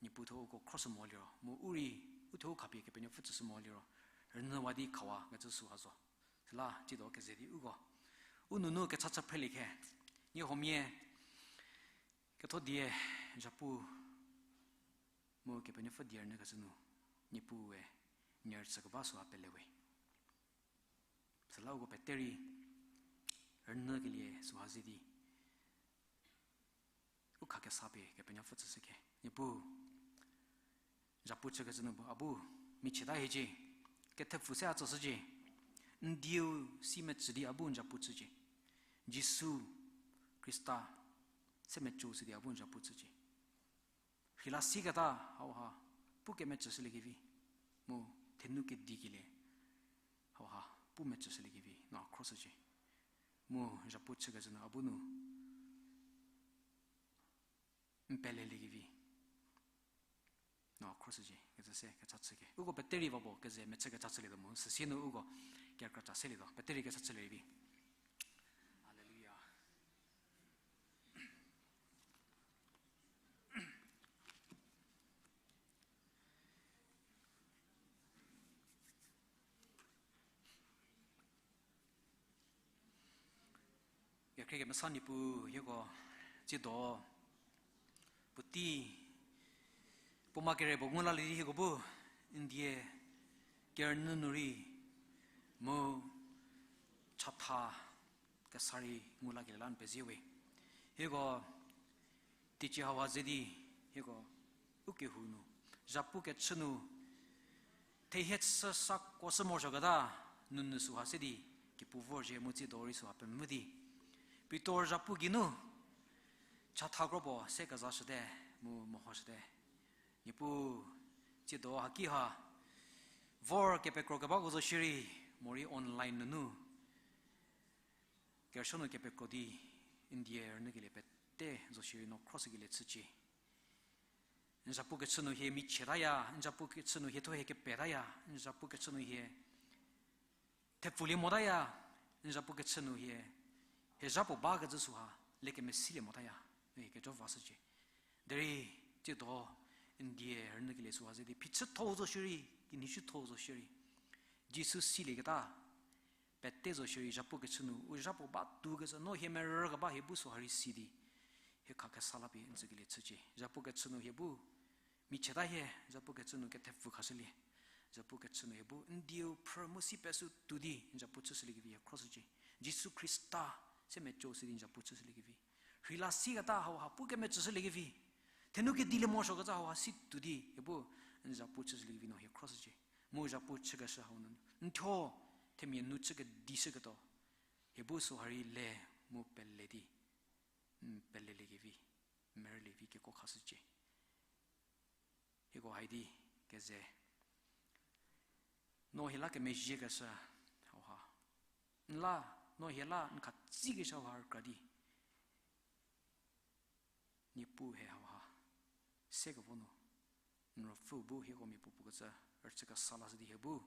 Niepuu thuo uko khroshü mo liro, mu u rei uthuo u khapie Kepenuopfü tsüshü mo liro, rünyüwa di khawa kecü süha zo. Süla tsiedo keze di uko u nunu kecha chü phrelie khe. Nie huomia ketho die zhapu mu Kepenuopfü die rünyükecü nu Niepuue nie rüchükeba süha pele we. Süla uko pete rei rünyükelie süha ze di u kha kesa pie Kepenuopfü tsüshü khe. Niepuu, zhapu chükecü nu bu a bu michieta hiecie, kethepfu se a tsüshücie, n dieu si mecü di a bu n zhapu chücie, Jisu Khrista se meco si di a bu n zhapu chücie. Rheila siketa hauha pu kemecüshüliekevi, mu thenu kedikelie hauha pu mecüshüliekevi no a khroshücie. Mu zhapu chükecü nu a bu nu n peleliekevi no a khroshücie kecü se kecha chü khe. Uko pete rei va puo keze mechü kecha chülietuo mu süsie nu uko kekra cha selietuo, pete rei kecha chülie rei vi. Hallelujah. Kekhrie kemesa Niepuu, hieko tsiedo puotei puo ma kere puo ngu lalie di hieko bu n die kerünyü nu rei mu chatha kesa rei ngu lakelie la n pezie we. Hieko teicie hauha ze di hieko u kehou nu zhapu kechü nu thehie chü sa kuoshü morosuoketa nunu süha se di kepuu vorzhie mu tsiedo rei süha pemvü di Pitor zhapu geinu chatha kro puo se kezashüte mu mehoshüte. Niepuu, tsiedo haki ha vor kepekro kebako zo shierei, morei online nunu kerüsuo nu kepekro di n die rünyükelie pete zo shierei no khroshükelie chücie. N zhapu kechü nu hie michietaya, n zhapu kechü nu hie thuo hie kepetaya, n zhapu kechü nu hie thepfulie motaya, n zhapu kechü nu hie, hie zha puo bakecü süha lekemesilie motaya, no hie kejo vashücie. Derei tsiedo n die rünyükelie süha ze di phichütho zo shierei, kinhishütho zo shierei, Jisu silieketa pete zo shierei zhapu kechü nu u zha puo ba tuokecü no hie merükeba hie bu süha rei si di hie kha kesa la pie n tsükelie chücie. Zhapu kechü nu hie bu michieta hie, zhapu kechü nu kethepfu khashülie. Zhapu kechü nu hie bu n dieu phrü mu si pesü tuo di n zhapu chüshüliekevi hie khroshücie. Jisu Khrista se meco si di n zhapu chüshüliekevi, rheila siketa hauha pu kemecüshüliekevi, thenu kedilie morosuokecü hauha si tuo di hie bu n zhapu chüshüliekevi no hie khroshücie. Mu zhapu chükeshü hau nu n thuo themia nu chü kedishüketuo hie bu süha rei le mu pele di n pelelie kevi, merülie vi keko khashücie. Hieko haidi keze, no hie la kemezhie keshü hauha, n la, no hie la n khatsükeshü hauha rükra di, Niepuu hie hauha sekevo nu, n ruopfü bu hieko mia puopuo kecü rüchü kesa lashü di hie bu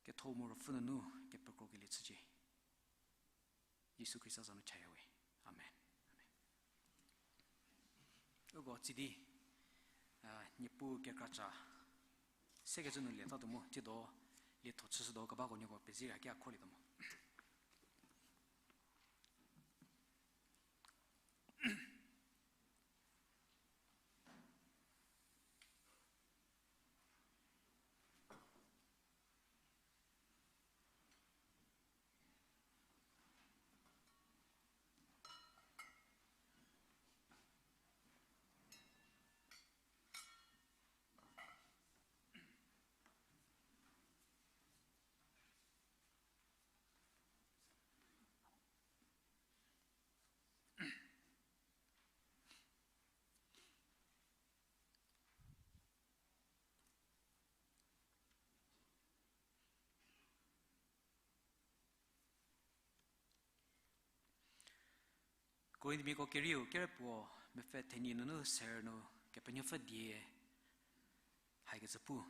ketho mu ruopfü nunu kepekrokelie chücie. Jisu Khrista za nu chaya we. Amen. Amen. Uko tsidi, a, Niepuu kekra ca sekecü nu lietatuo mu, tsiedo lietho chüshütuo kebako nieko pezie rei haki a khrolietuo mo. Korinthmiako kerieu kerepuo mepfü thenie nunu ser nu Kepenuopfü die haikecü pu.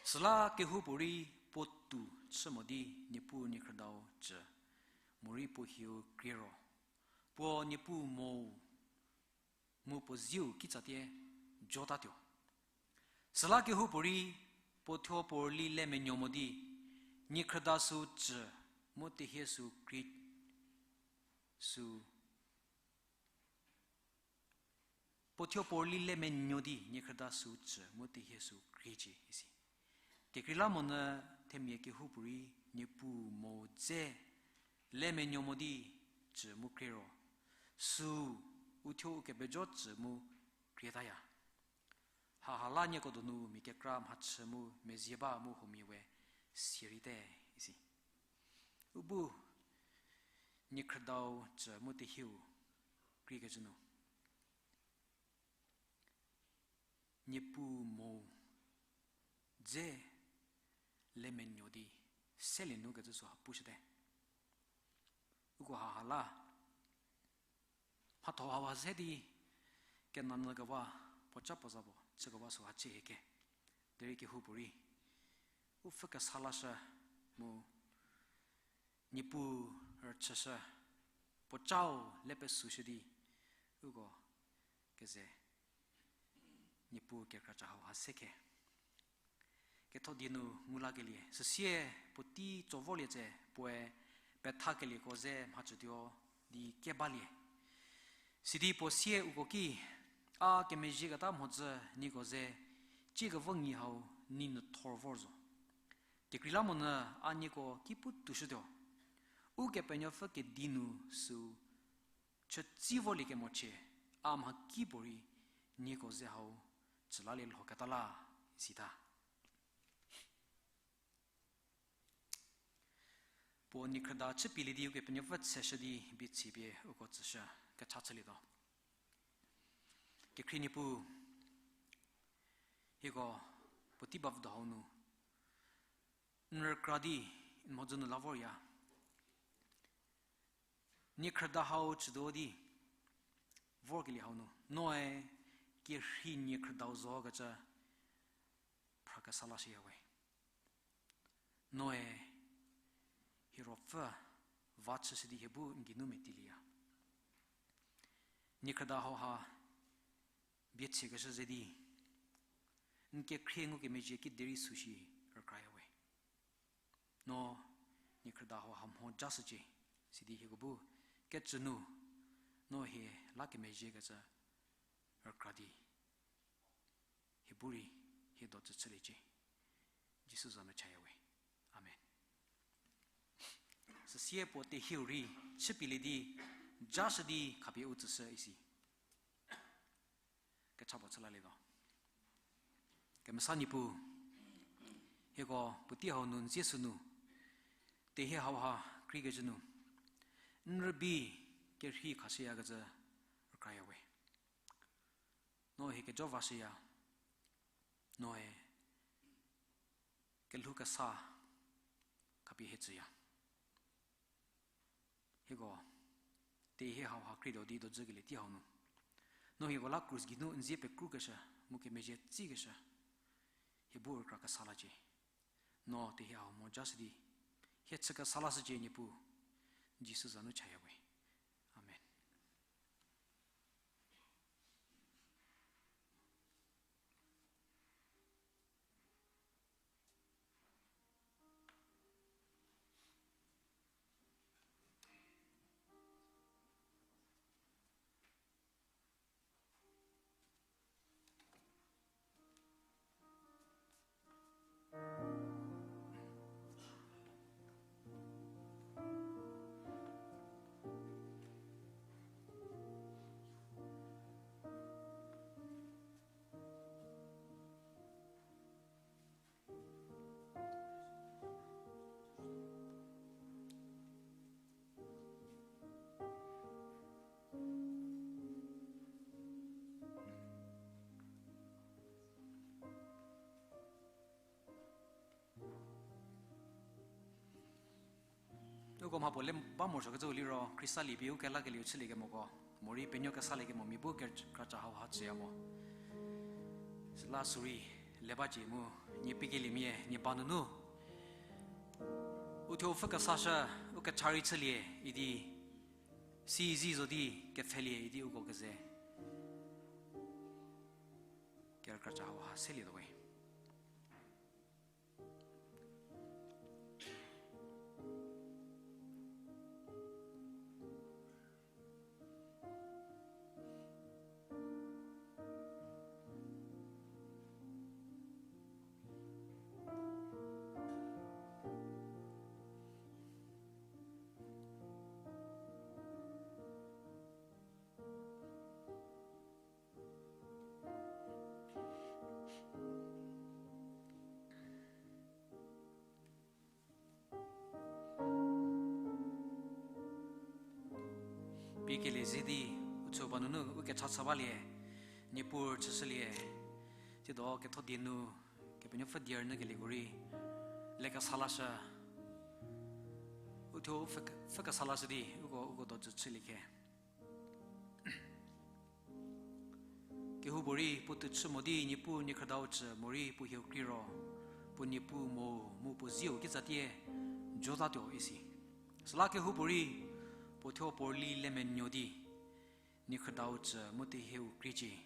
Süla kehoupuorei puo tou chü mo di Niepuu niekhrüdau cü, morei puo hieu krie ro, puo Niepuu mo mu puo zieu kitsatie jotatuo. Süla kehoupuorei puo thuo puo rüli le menuo mo di, niekhrüda sü cü mu tehie sü krie, sü, puo thuo puo rüli le menuo di niekhrüda sü cü mu tehie sü kriecie isi. Kekreilamonyü themia kehoupuorei Niepuu mo dze le menuo mo di cü mu krie ro, sü uthuo u kepejo cü mu krietaya. Haha la nieko donu mia kekra mhachü mu mezie ba mu huomia we sierei te isi. U bu niekhrüdau cü mu tehieu kriekecü nu, Niepuu mo dze le menuo di selie nu kecü süha pushüte. Uko haha la mhatho hauha se di kenanyü keba, puoca puo za puo chü keba süha chü hieke. Derei kehoupuorei u pfü kesa lashü mu Niepuu rüchüshü, puocau le pesüshü di, uko keze Niepuu kekra ca hauha se khe. Ketho die nu ngu lakelie, süsie puotei tso vorlie tse puoe pethakelieko ze mhacütuo di kebalie. Sidi puo sie uko ki, a kemezhieketa mhodzü nieko ze, ciekevo ngi hau ni nu thor vor zo. Kekreilamonyü a nieko ki pu toushütuo. Ukepenuopfü kedi nu sü chütsi vorlie kemochie, a mhakipuorei nieko ze hau cülalie lhoketa la, sita. Puo niekhrüda chüpielie di Ukepenuopfü tseshü di bie chipie uko tsüshü kecha chülietuo. Kekhrie Niepuu, hieko puotei bavüdo hau nu n rükra di n mhodzü nu la vorya. Niekhrüda hau chütuo di vorkelie hau nu, noe kerhei niekhrüdau zo kecü phrakesa lashüya we. Noe hie ruopfü va chüshü di hie bu n geinu metilieya. Niekhrüda hauha bie chükeshü ze di n kekhrie ngukemezhie kiderei süshi rükraya we. No niekhrüda hauha mho jashücie, sidi hieko bu kecü nu no hie la kemezhiekecü rükra di hie bu rei hie do tsü chüliecie. Jisu za nu chaya we. Amen. Süsie puo tehieu rei chüpielie di jashü di khapie u tsüshü isi. Kecha puo chülalietuo. Kemesa Niepuu, hieko puotei hau nu n zie sünu, tehie hauha kriekecü nu, N rübei kerhei khashüyakecü rükraya we. No hie kejo vashüya. Noe kelhou kesa khapie hie tsüya. Hieko, tei hie hauha krie do di dojükelie tei hau nu. No hieko la krus geinu n zie pekrukeshü, mu kemezhie tsükeshü. Hie bu rükra kesa lacie. No tei hie hau mojashü di, hie chü kesa lashücie Niepuu, Jisu za nu chaya we. Amen. Uko mhapuo le ba morosuokecü liro, Khrista liepie u kelakelieu chüliekemoko, morei penuo kesaliekemo mia bu kerükra cha hauha chüya mo. Süla sürei le bacie mu, nie piekeliemia nie ba nunu, uthuo pfhü kesashü, u kecha rei chülie idi, sizi zo di kepfhelie idi uko keze kerükra cha hauha selietuo we. Piekelie ze di, uthuo ba nunu u kecha chü balie, Niepuu chüshülie, tsiedo ketho die nu, Kepenuopfü die rünyükelieko rei, le kesa lashü, uthuo pfhü, pfhü kesa lashü di, uko, uko dojü chülie khe. Kehoupuorei puo touchü mo di Niepuu niekhrüdau tsü morei puo hieu krei ro, puo Niepuu mo mu puo zieu kitsatie jotatuo isi. Süla kehoupuorei puo thuo puo rüli lemenuo di niekhrüdau tsü mu tehieu kriecie.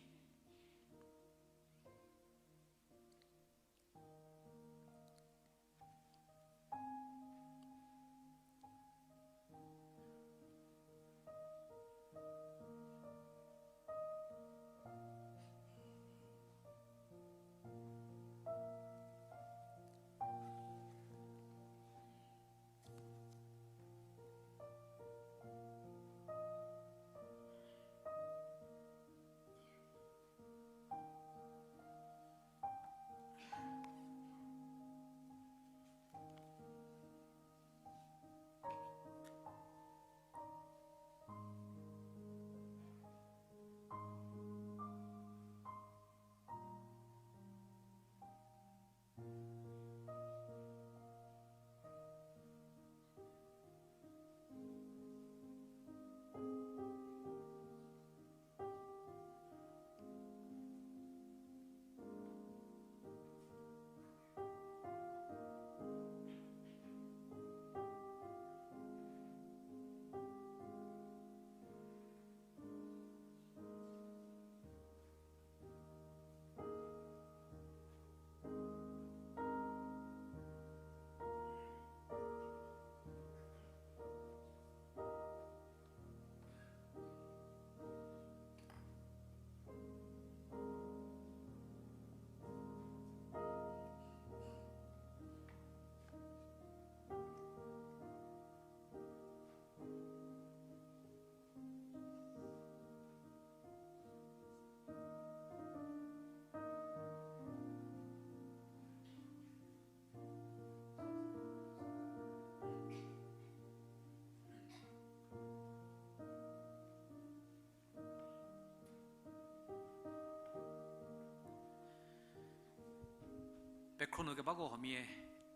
Pekhro nu kebako huomia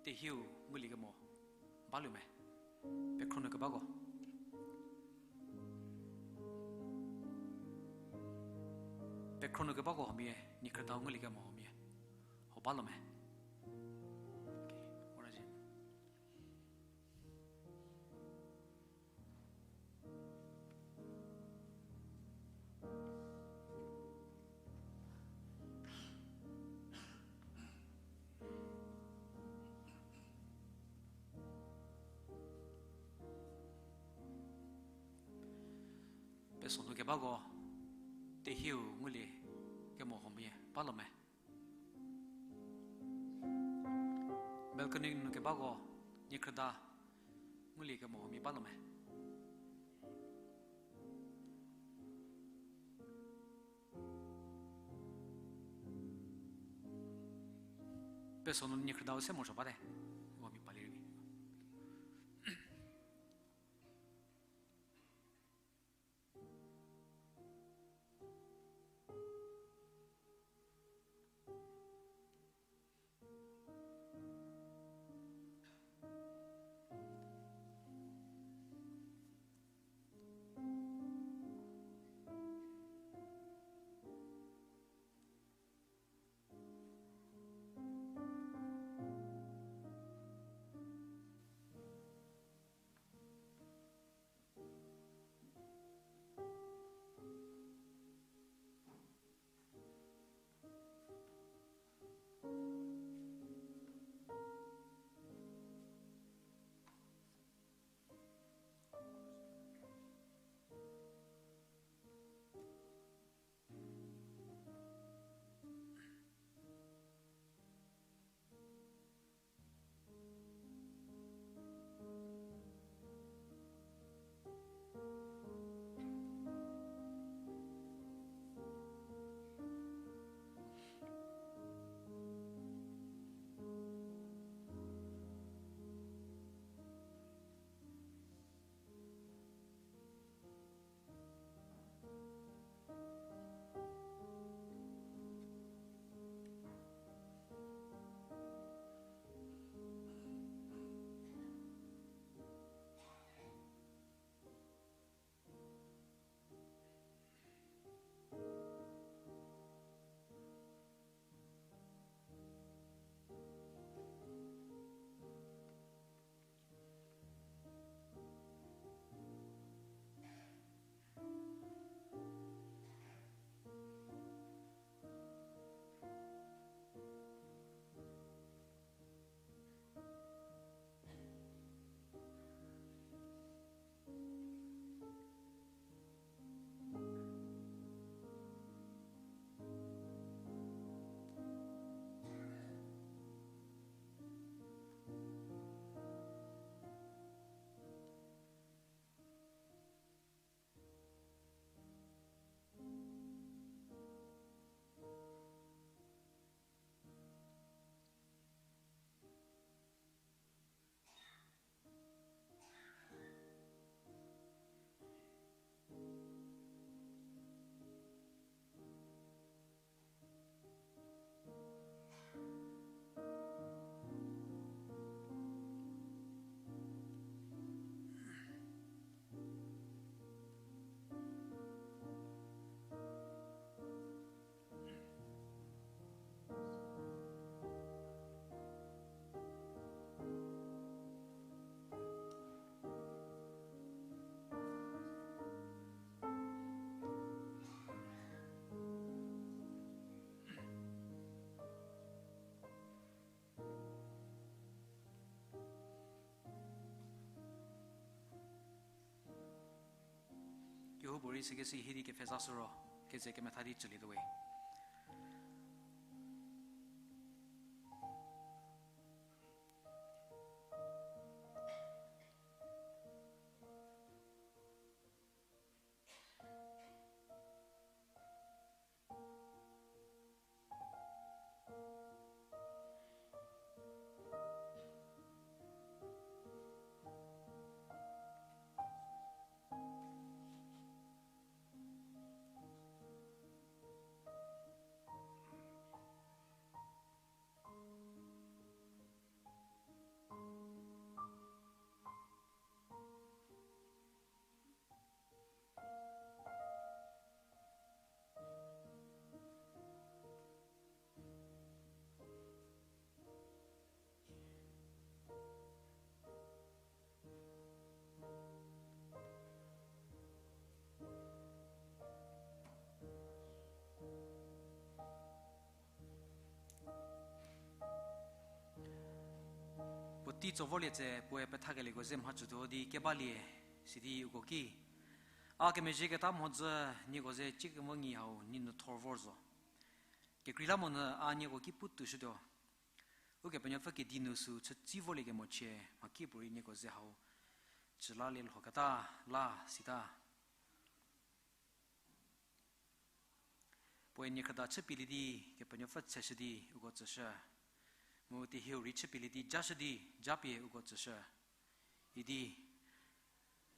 tehieu ngulie kemo balu me? Pekhro nu kebako. Pekhro nu kebako huomia, niekhrüdau ngulie kemo huomia, ho balu me? Okay, ora zie. Pesonu kebako tehieu ngulie kemo huomia balu me? Balcony nu kebako niekhrüda ngulie kemo huomia balu me? Pesonu niekhrüdau se morosuo bate. Huomia palie rei. Kehoupuorei sikesi hidi kepfhezashü ro, keze kemetha di tsülietuo we. Tei tso vorlie tse puoe pethakelieko ze mhachütuo di kebalie, sidi uko ki, a kemezhieketa mhodzü nieko ze chie kemo ngi hau nie nu thor vor zo. Kekreilamonyü a nieko ki pu tushütuo. Ukepenuopfü kedi nu sü chütsi vorliekemochie mhakipuorei nieko ze hau chülalie lhoketa la sita. Puoe niekhrüda chüpielie di Kepenuopfü tseshü di uko tsüshü. Mu tehieu rei chüpielie di jashü di japie uko tsüshü. Idi,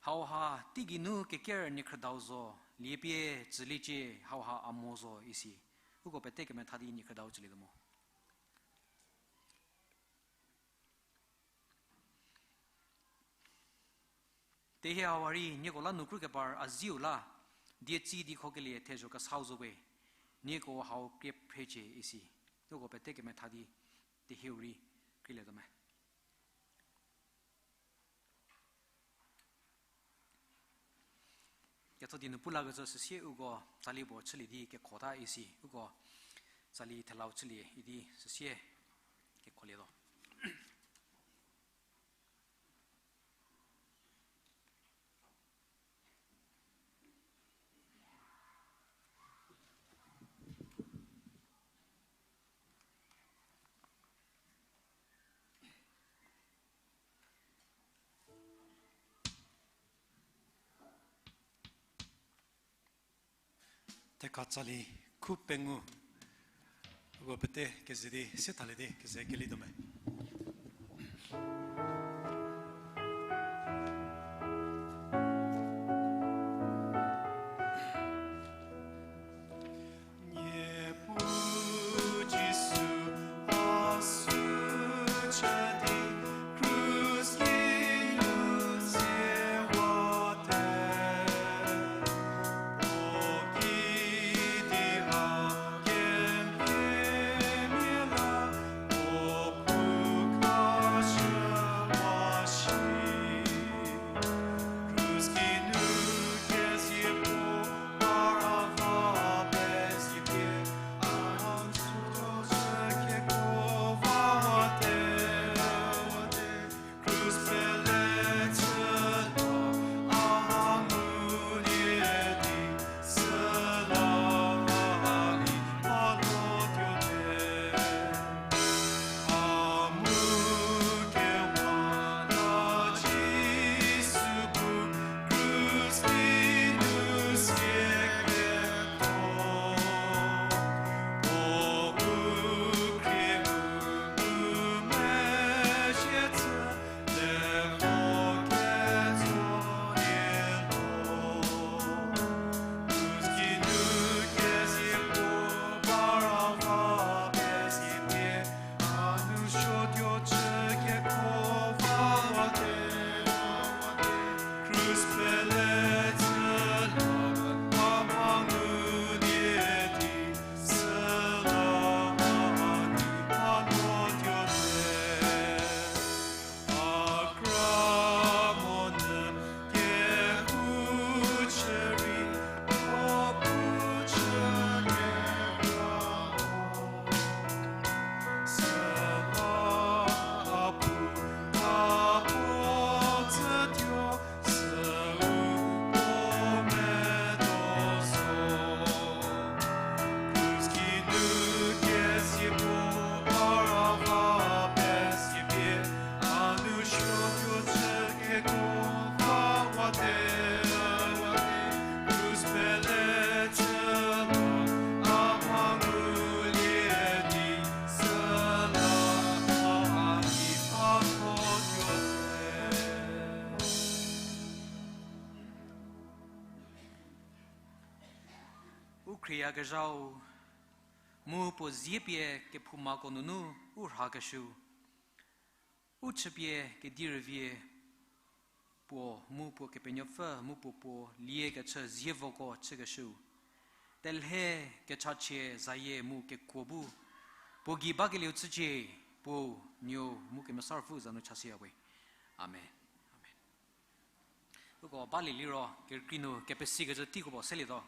hauha teigeinu keker niekhrüdau zo, liepie tsüliecie, hauha a mo zo isi. Uko pete kemetha di niekhrüdau tsülietuo mo. Tehie hauha rei nieko la nu krükepar a zieu la, dietsi di khokelie thezho kesau zo we, nieko hau krie phrecie isi. Uko pete kemetha di tehieu rei krielietuo me. Ketho di nu pu lakecü süsie uko tsali puo chülie di kekhota isi, uko tsali thelau chülie idi süsie kekholietuo. Theka tsali khu pengou, uko pete keze di sie thalie di keze kelietuo me. Niepuu Jisu, a sü chü di krus ki nu tsie wate, o kidi a kemhie mia la, o pu khashüwa shi. Krus ki nu kezie puo, a ra va pezipie, a nu sü chü keko va wate. Krus pele chü la, a ngulie di, süla a ni a tuotuo te. A mu kewa la Jisu bu krus ki nu sie ketuo. Puo bu khrie u nu mezhie chü, le vo ketso nie lo. Krus ki nu kezie puo, a ra va pezipie, a nu suotuo chü keko va wate. Krus pele chü la, a ngulie di, süla a ni a tuotuo te. A kra monyü kehou chü rei, a pu chü kekra mo. Süla a pu a puo tsütuo, sü u puo medo zo. Krus ki nu kezie puo, a ra va pezipie, a nu suotuo chü keko va wate. Krus pele chü la, a ngulie di, süla a ni a tuotuo te. U khrieyakezhau, mu puo zie pie kephoumako nunu u rhakeshüu, u chüpie kedi rüvie puo mu puo Kepenuopfü mu puo puo lie kechü zievoko chükeshüu, telhe kechachie zayie mu kekuo bu puo gei bakelieu chücie, Puo, Nuou mu Kemesa Ruopfü za nu chashüya we. Amen. Amen. Uko balie liro, kerükrie nu kepesikecü teiko puo selietuo.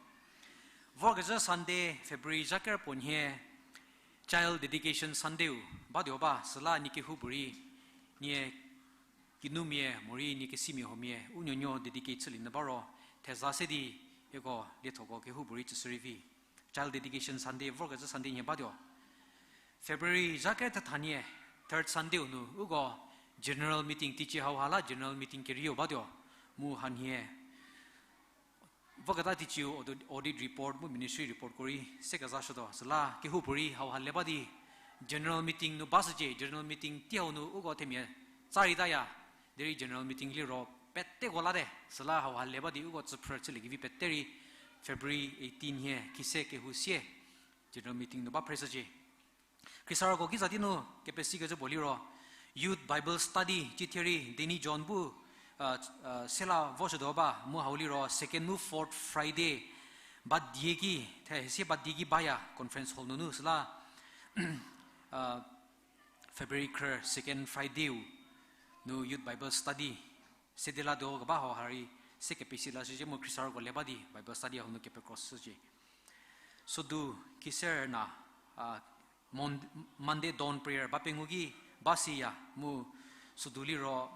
Vorkezhü Sunday, February zha ker puo nhie, Child Dedication Sunday-u batuo ba, süla nie kehoupuorei Nie kinumia morei nie kesimia huomia u nuonuo dedicate chülie nyü ba ro, theza se di hieko liethoko kehoupuorei tsüshü rei vi. Child Dedication Sunday vorkezhü Sunday nhie batuo. February zha kere thetha nie, third Sunday-u nu uko general meeting, teicie hauha la general meeting kerieu batuo. Mu hanhie voketa teicieu audit, audit report mu ministry reportko rei se kezashütuo. Süla kehoupuorei hauha le ba di general meeting nu bashücie, general meeting tei hau nu uko themia tsa reitaya. Derei general meeting liro peteko late. Süla hauha le ba di uko tsüphrü chüliekevi pete rei February eighteen hie khise kehou sie general meeting nu ba phreshücie. Khrisarko ki za di nu kepesikecü puo liro Youth Bible Study, cithie rei Danny John bu, sela voshütuo ba, mu hau liro second mu fourth Friday ba die ki, the sie ba die ki baya conference hall nunu süla, February khrü second Friday-u nu Youth Bible Study sede latuo keba hauha rei se kepesi lashücie mu khrisarko le ba di Bible study hau nu kepekroshücie. Sodu khiser na, Monday dawn prayer ba pengou ki ba siya mu sodu liro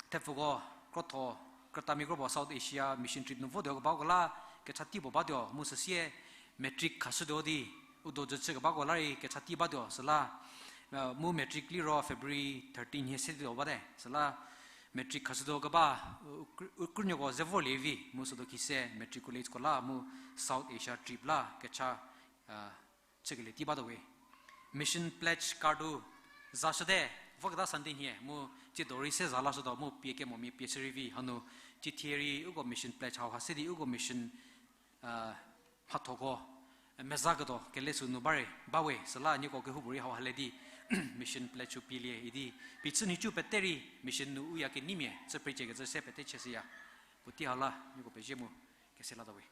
thepfuko krotho, krütamia kropuo South Asia mission trip nu votuo kebako la kecha tei puo batuo mu süsie matric khashütuo di u dojü chü kebako la rei kecha tei batuo süla, mu matric liro February thirteen hie setuo bate süla matric khashütuo keba u krünuoko ze vorlie vi mu südu khise matriculateko la mu South Asia trip la kecha chükelie tei batuo we. Mission pledge card-u zashüte, voketa Sunday nhie mu tsiedo rei se za lashütuo mu pie kemomia pie shü rei vi hanu, cithie rei uko mission pledge hauha se di uko mission mhathoko meza ketuo kele sünu ba re ba we süla nieko kehoupuorei hauha le di mission pledge-u pielie idi phichü nhicu pete rei mission nu u ya keneimia chü phreciekecü se pete cheshüya. Puotei hau la nieko pezie mu kese latuo we.